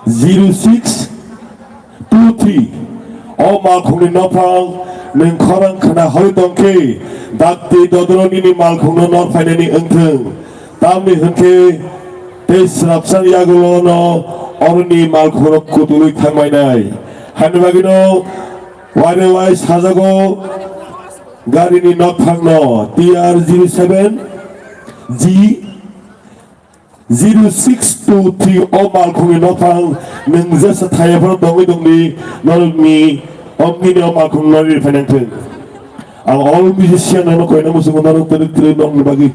zero six two three. O malkhungni nophang nwng khorang khna hoi tongkhe, dakti dodoro nini malkhungno nor phainani wngthung. Tamni hwnkhe tei swrapsang yagulono oroni malkhungrok kutulwi thangbainai. Hani bagwino waire wai sajago garini nophangno T R zero seven G zero six two three o malkhungni nophang nwng jesa thaiyaphano tongwi tongdi norokni omnini o malkhung nori phainangthung. Ang all musician no koina muchungo norok twrwk twrwk nokni bagwi.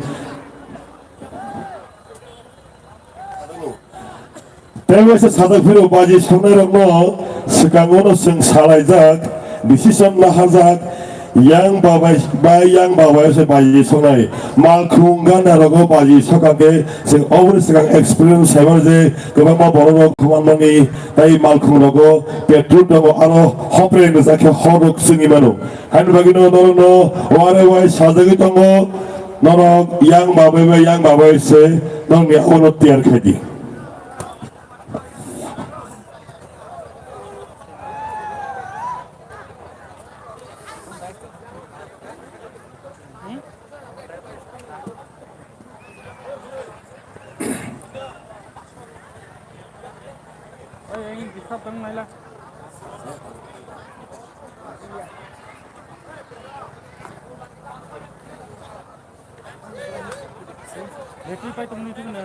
Tei waisa sajak phiro baji soknairokno swkango no chwng salaijak, decision lahajak, yang babai bai yang babai se baji soknai. Malkhung gana rogo baji sokha khe chwng oboni swkang experience saibar je kwbangma borok rok khumanmani tei malkhung rogo petrol tongo aro hopre rwjak khe hor rok chwngwi mano. Hani bagwino norokno ware wai sajagwi tongo, norok yang babai bai yang babai se norokni abono tiyar khai di. Ready pai tongni thung na.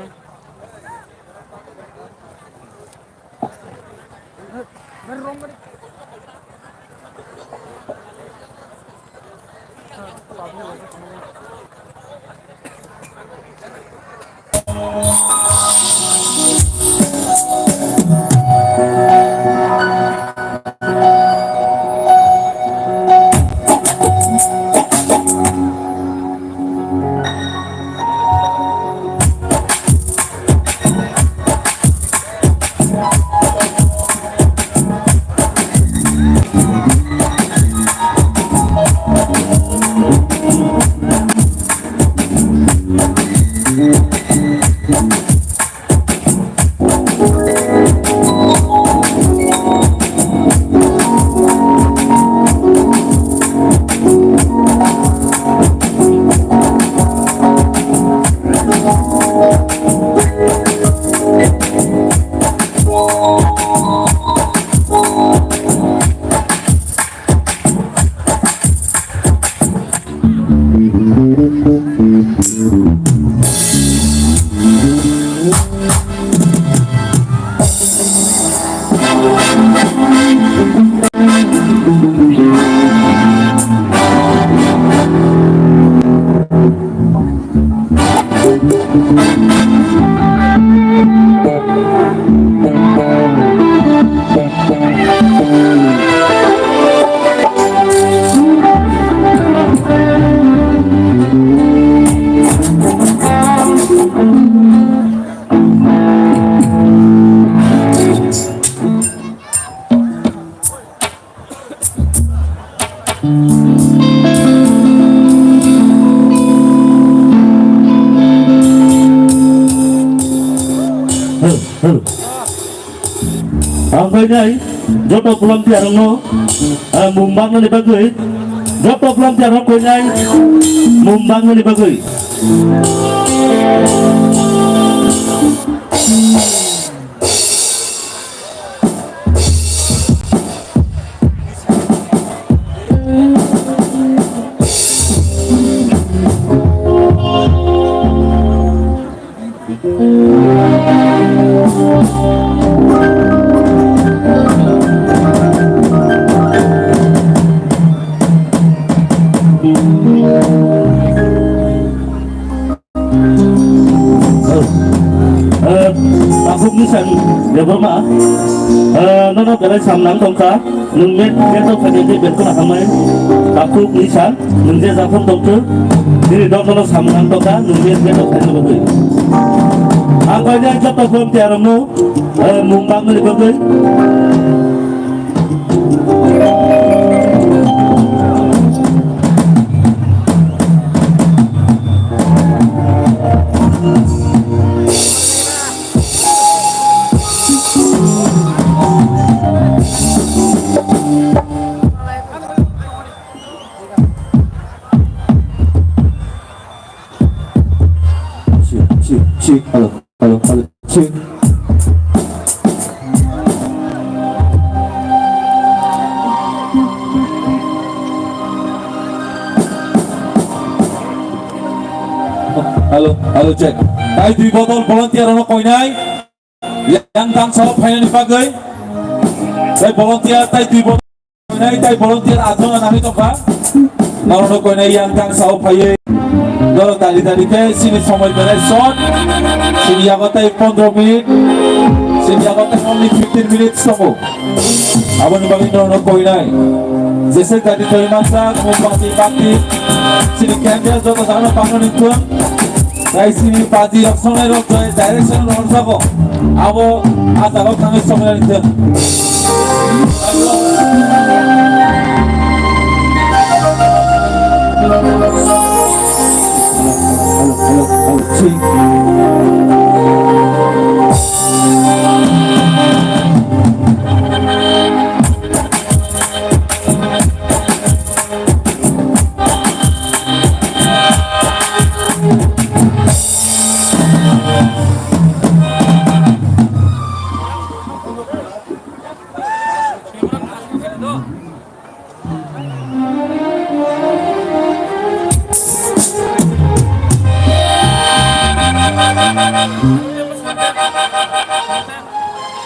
Hello, hello. Ang koinai joto volunteer rokno, ah, mung bangnani bagwi, joto volunteer rok koinai mung bangnani bagwi. Eh, Takhuk Nisan Debbarma, eh, nono belai sam nang tongkha, nwng met, meto phaikhe je belkona hamai, Takhuk Nisan, nwng je japhang tongthok, nini dok nono sam nang tongkha, nwng met, meto phaikhe bagwi. Ang koinai joto volunteer rokno, eh, mung bangmani bagwi. Hello, hello, hello, check. Hello, hello, check. Tai dui bodol volunteer rokno koinai. Yang tang sao phainani bagwi. Tai volunteer, tai dui bodol. Nai tai volunteer atjona nangwi tongkha. Norokno koinai yang tang sao phaiwi. Norok dali dali khe chini somoi belai short. Chini yago tai pondro minute. Chini yago tai only fifteen minutes tongo. Aboni bagwi norokno koinai. Jese jadi toi mansa, mung bakti bakti. Chini candle joto jagano pangno ningthung. Tai sini party rok songnai rok jai direction rok jago. Abo a jaga o thangwi songnai rok.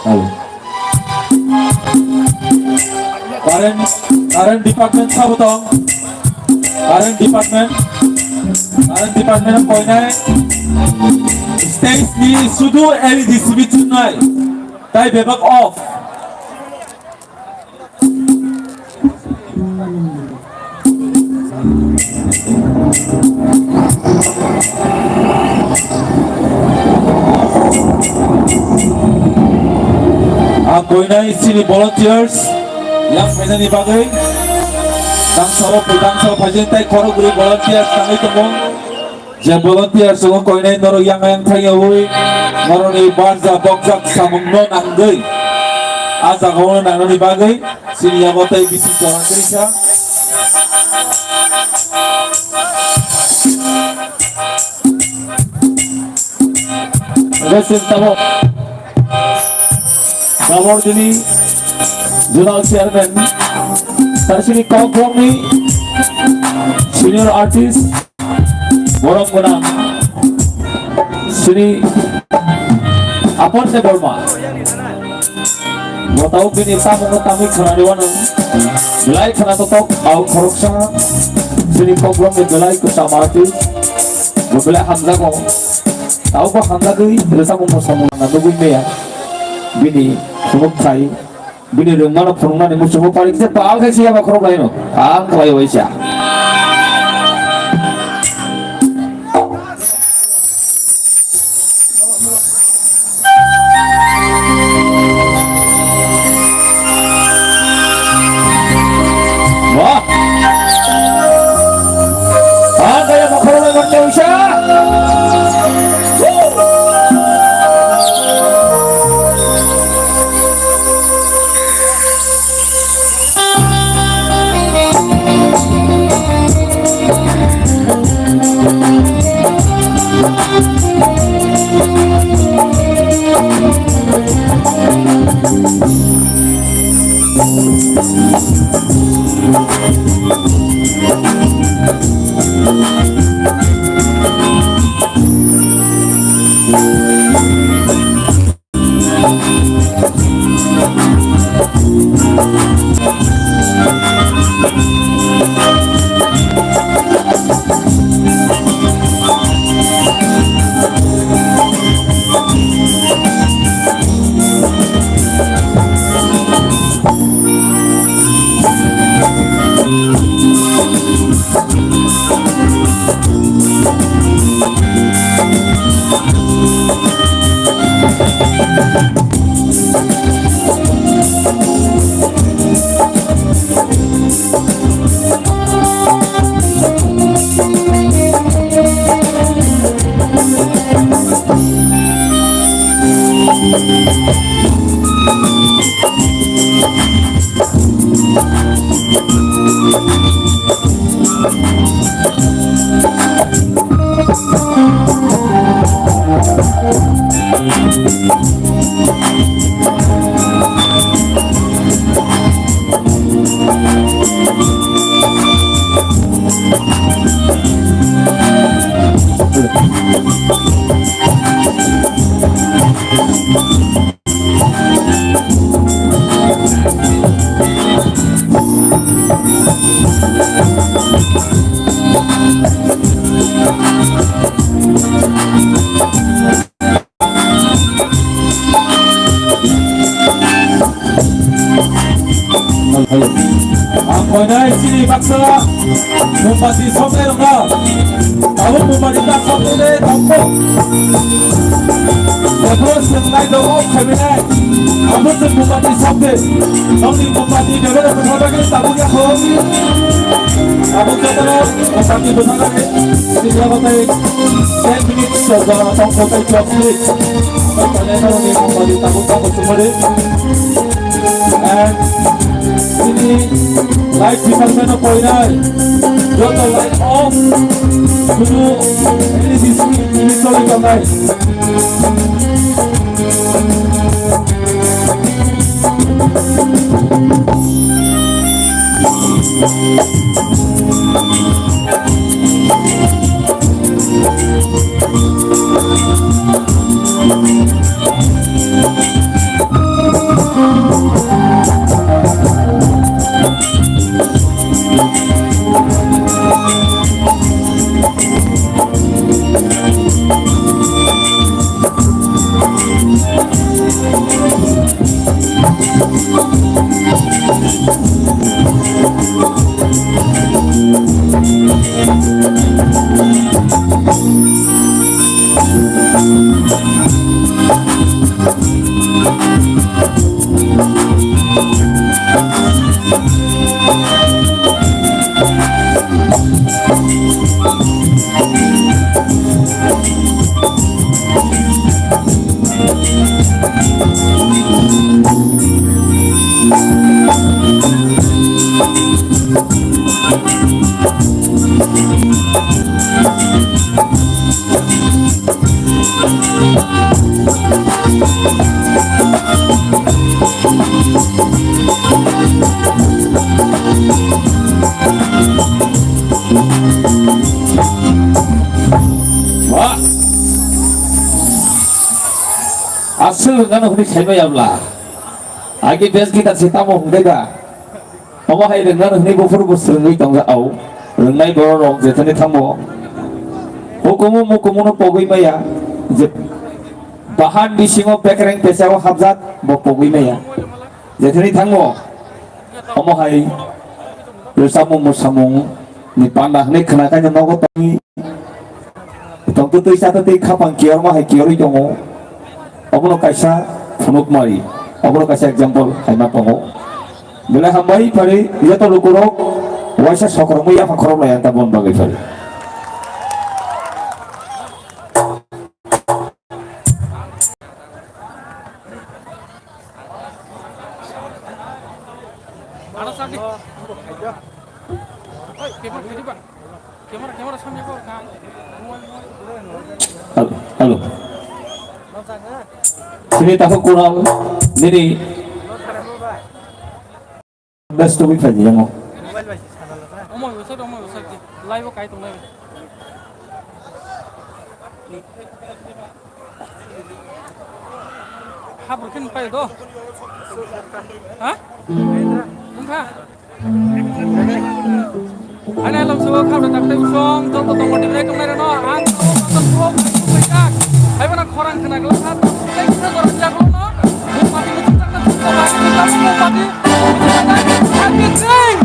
Hello. Current, current department sabo tong. Current department, current department koinai stage ni sudu L E D C B chunai. Tai bebak off. Ang koinai chini volunteers yang phainani bagwi tang soro phaijak tang soro phaijak tai khorok bwrwi volunteers tangwi tongo. Je volunteer songo koinai norok yang yang thangyawi norokni barja bokjak samungno nangwi a jagao nangnani bagwi chini yago tei bisi kwrwng kisa. Resin tabok Dabordini Zonal Chairman, Tarsini Kokborokni Senior Artist, Borok gwnang Shri Apon Debbarma. Bo tabuk bini tamungno tamwi khwnani wano. Belai khwna totok au khoroksa Shri Kokborokni belai kwcham artist. Bo belai hamjago. Tabuk bo hamjagwi rwchapmung mosamung nangna nugwi maya. Bini phunuk thai. Bini rwngmano phunuknani muchungo pari kisa pal khe siya ba khorok laino. Ang khlai waisa. Wah. Ang koinai chini baksa mombati soknai rokno. Abo mombati ta soknai de tongkho. Abo swngnai dogo khaibinai. Abo se mombati sokde. Nokni mombati bebero bwthar bagwi tabuk yakho. Abo jotono mombati bwthar bagwi sikla batai ten minutes sokjak tongkho tei twelve minutes. Abo koinai norokni mombati tabuk tabuk sumari. And chini light department o koinai joto light off, sunu L E D screen choli tongnai. Aswk rwngano hwnwi saimaya bwla. Agi best guitar se tamo hwnkhe ba? Omo hai rwngna rwngni buphuru bo swrwngwi tongjak au. Rwngnai borok rok jethani thango. Hukumu mukumuno pogwi maya je bahan bisingo bekereng pesao hapjak bo pogwi maya. Jethani thango. Omo hai rwchapmung mwsamung ni panda hwnwi khna khaino nogo tongwi. Tongtwtwi chatwtwi khapang kiyorma hai kiyorwi tongo. Obono kaisa phunukmari, obono kaisa example hai ma tongo. Belai hambai phari joto lukurok waisa sokromwi yaphang khorok lai ang tabon bagwi phari. Hello, hello. Sini tahu kurang nini. Best to be fine, yang. Omo, usai, omo, usai, live kai tong live. Habur khin pai do. Ha? Wngkha. Ani alam sugo khabra daktai usong, joto tongo tibrai tongnai reno, ang sugo pai jak. Hai bana khorang khna glo kha, tei kisa jorang jak lo no. Bupati muchung jakna chukko bai, bupati. Happy Sing!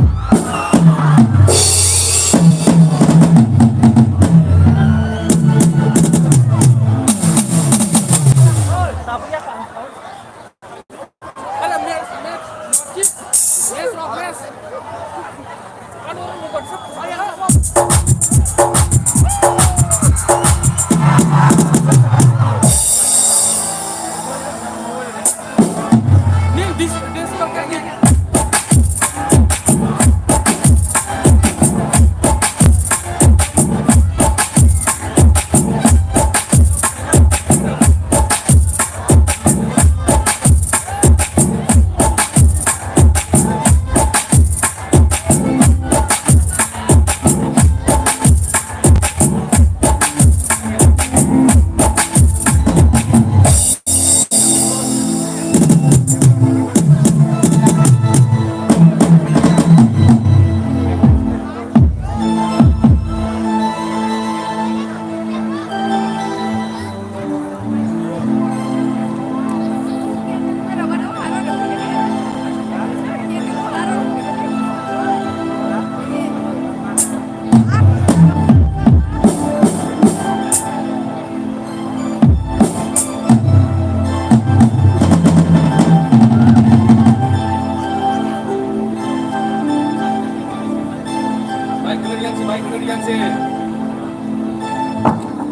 Hello,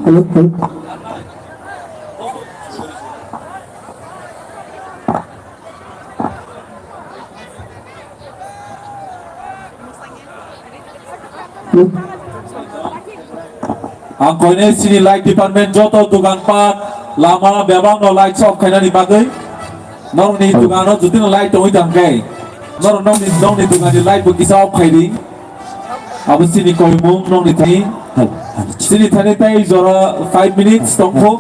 hello. Ang koinai sini light department joto dukan pat lama bebak no light off khainani bagwi norokni dukano jutino light tongwi tangkhe norok nokni nokni dukanni light bo kisa off khaidi. Abo sini koimung nokni thani. Sini thani tei jora five minutes tongkho.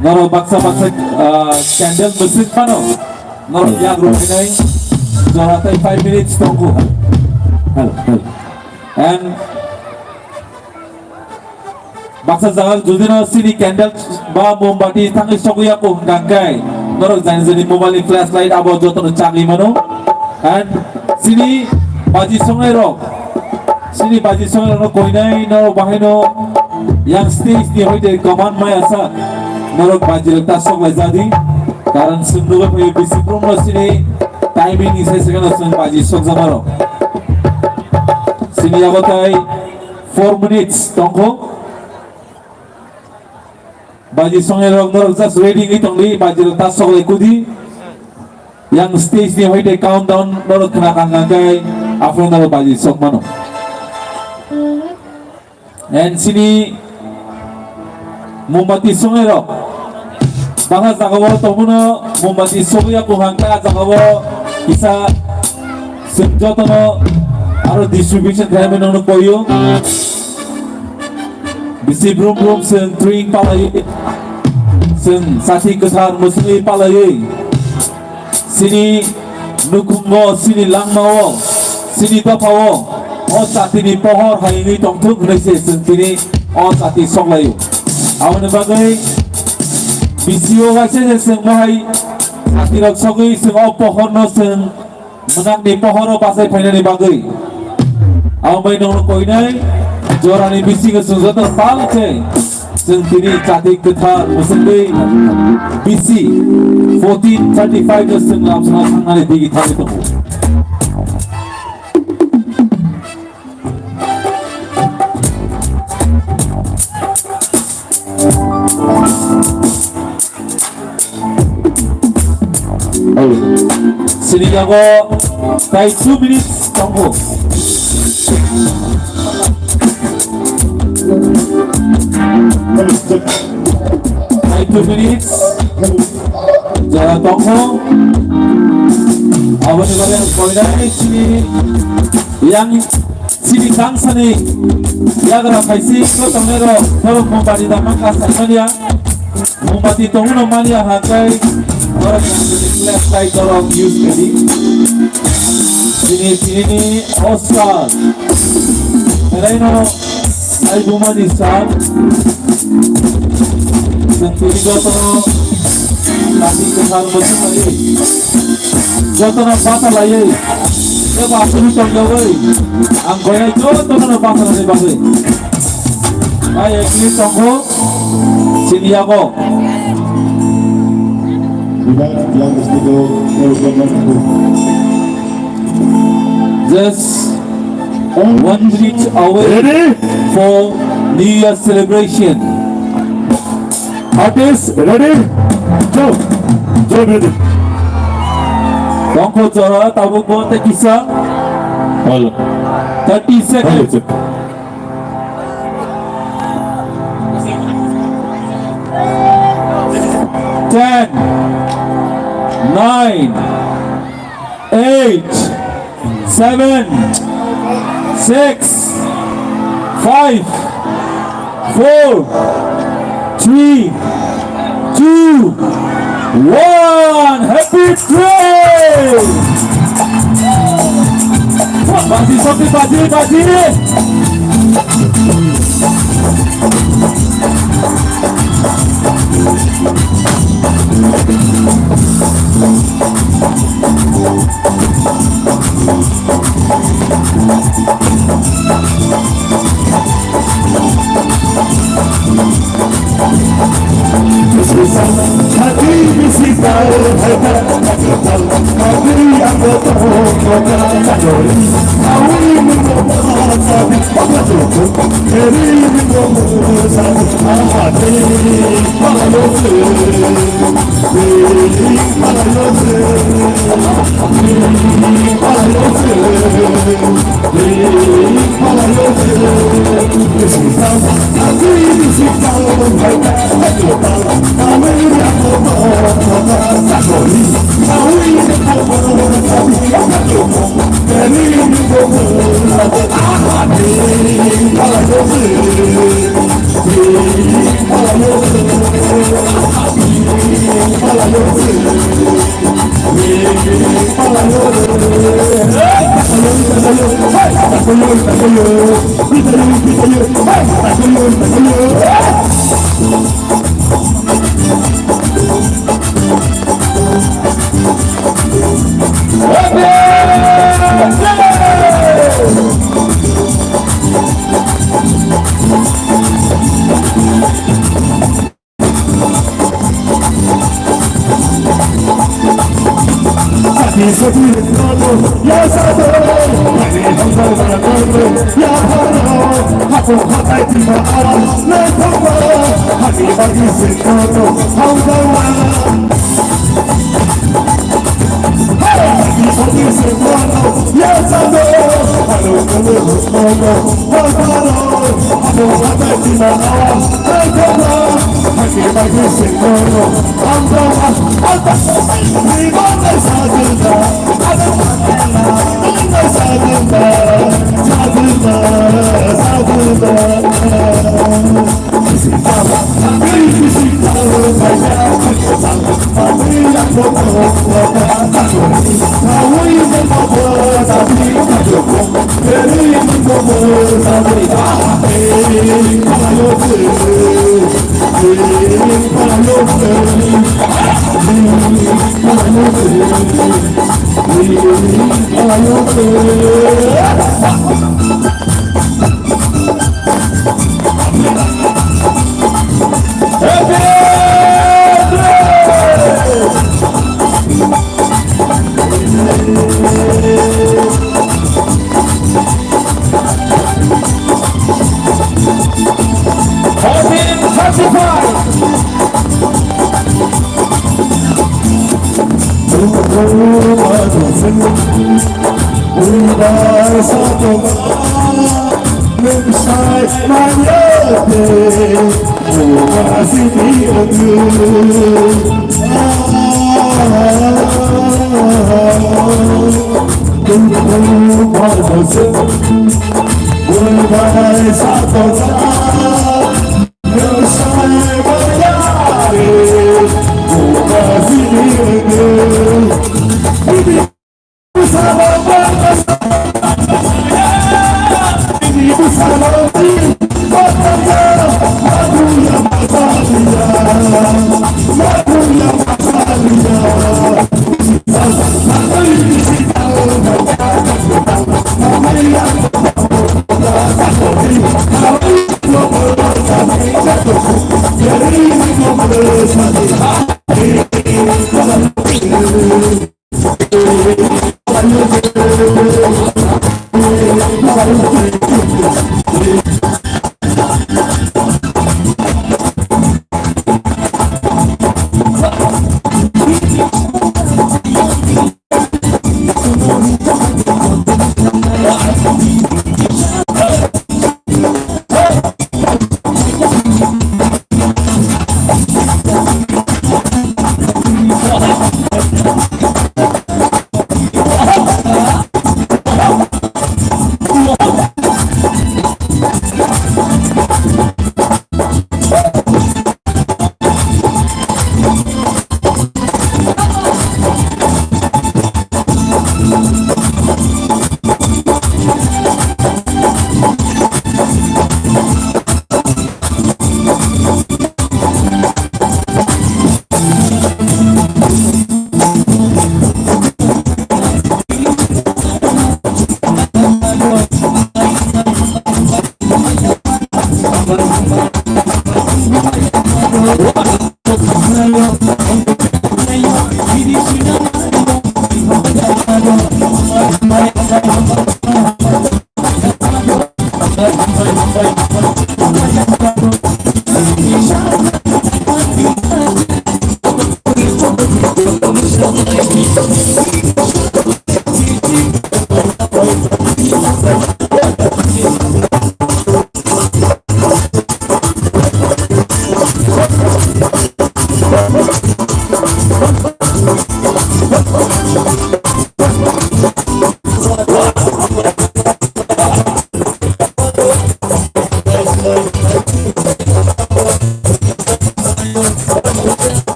Norok baksa baksa, ah, candle mwswk phano. Norok yak rwphainai jora tei five minutes tongkho. And baksa jaga judino sini candle ba mombati thangwi sogwi ya ko hwnkha khe norok jani jani mobile ni flashlight abo jotono chagwi mano. And sini baji songnai rok, sini baji songnai rok no koinai norok bahaino yang stage ni hoite command maya sa norok baji rok ta soklai jadi. Karon swng nugwi phaio bisi brum no sini timing ni sai second no swng baji sokjama rok. Sini abo tai four minutes tongkho. Baji songnai rok norok just ready wngwi tongdi, baji rok ta soklai kudi. Yang stage ni hoite countdown norok khna kang kang kai, aphuru norok baji sok mano. And sini mombati songnai rok. Bangha jaga o tongmano mombati sogwi ya buhang khe a jaga o kisa Chwng jotono aro distribution khaimani nokno koyo. Bisi brum brum chwng drink palaiwi, chwng chati kwthar mwswngwi palaiwi, chini nukhungo, chini langmao, chini dophao, o chatini pohor hai wngwi tongthok hwnwi se chwng tini o chati soklaio. Aboni bagwi bisio waisa se chwng mohai chatirok sogwi chwng o pohorno chwng Mwnakni pohoro bachai phainani bagwi. Abo bai nokno koinai jorani bisingo chwng joto pal khe chwng tini chati kwthar mwswngwi bisi fourteen thirty-five no chwng lamsana thangnani digi thangwi tongo. Sini jago tai two minutes tongo. Tai two minutes. Jora tongo. Aboni bagwi ang koinai sini yang Sini tangsani yagra phaisi ko tongnai rok norok mombati da mangka saimanya. Mombati tongno manya hakai norok yang sini flashlight norok use kadi. Sini sini ni Oscar. Kelaino ai bumani sal. Sentiri joto lati kethar mosi mali. Jotono bata laiwi, eba aswrwi tongjawi, ang koinai jotono bata lani bagwi. Ai ekni tongkho, sini yago. Just one minute away for New Year celebration. Artist, ready? Go! Go, ready. Tongkho jora tabuk bo tei kisa. Hello. Thirty seconds. Hello, sir. Ten, nine, eight, seven, six, five, four, three, two, one. Happy birthday! Baji, sopi, baji, baji!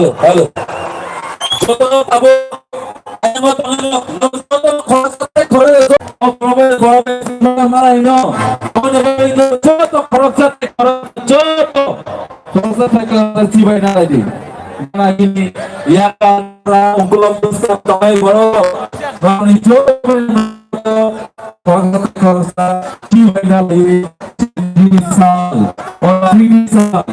Hello. Joto abo, ano tangno, joto khoroksa tei khoroksa, khoroksa tei khoroksa maraino, joto khoroksa tei khoroksa, joto khoroksa tei khoroksa chibai naraidi. Naraidi, yakra, ungkulok bwsa tongnai borok, rokni joto khoroksa tei khoroksa chibai naraidi. Chini sal, o chini sal.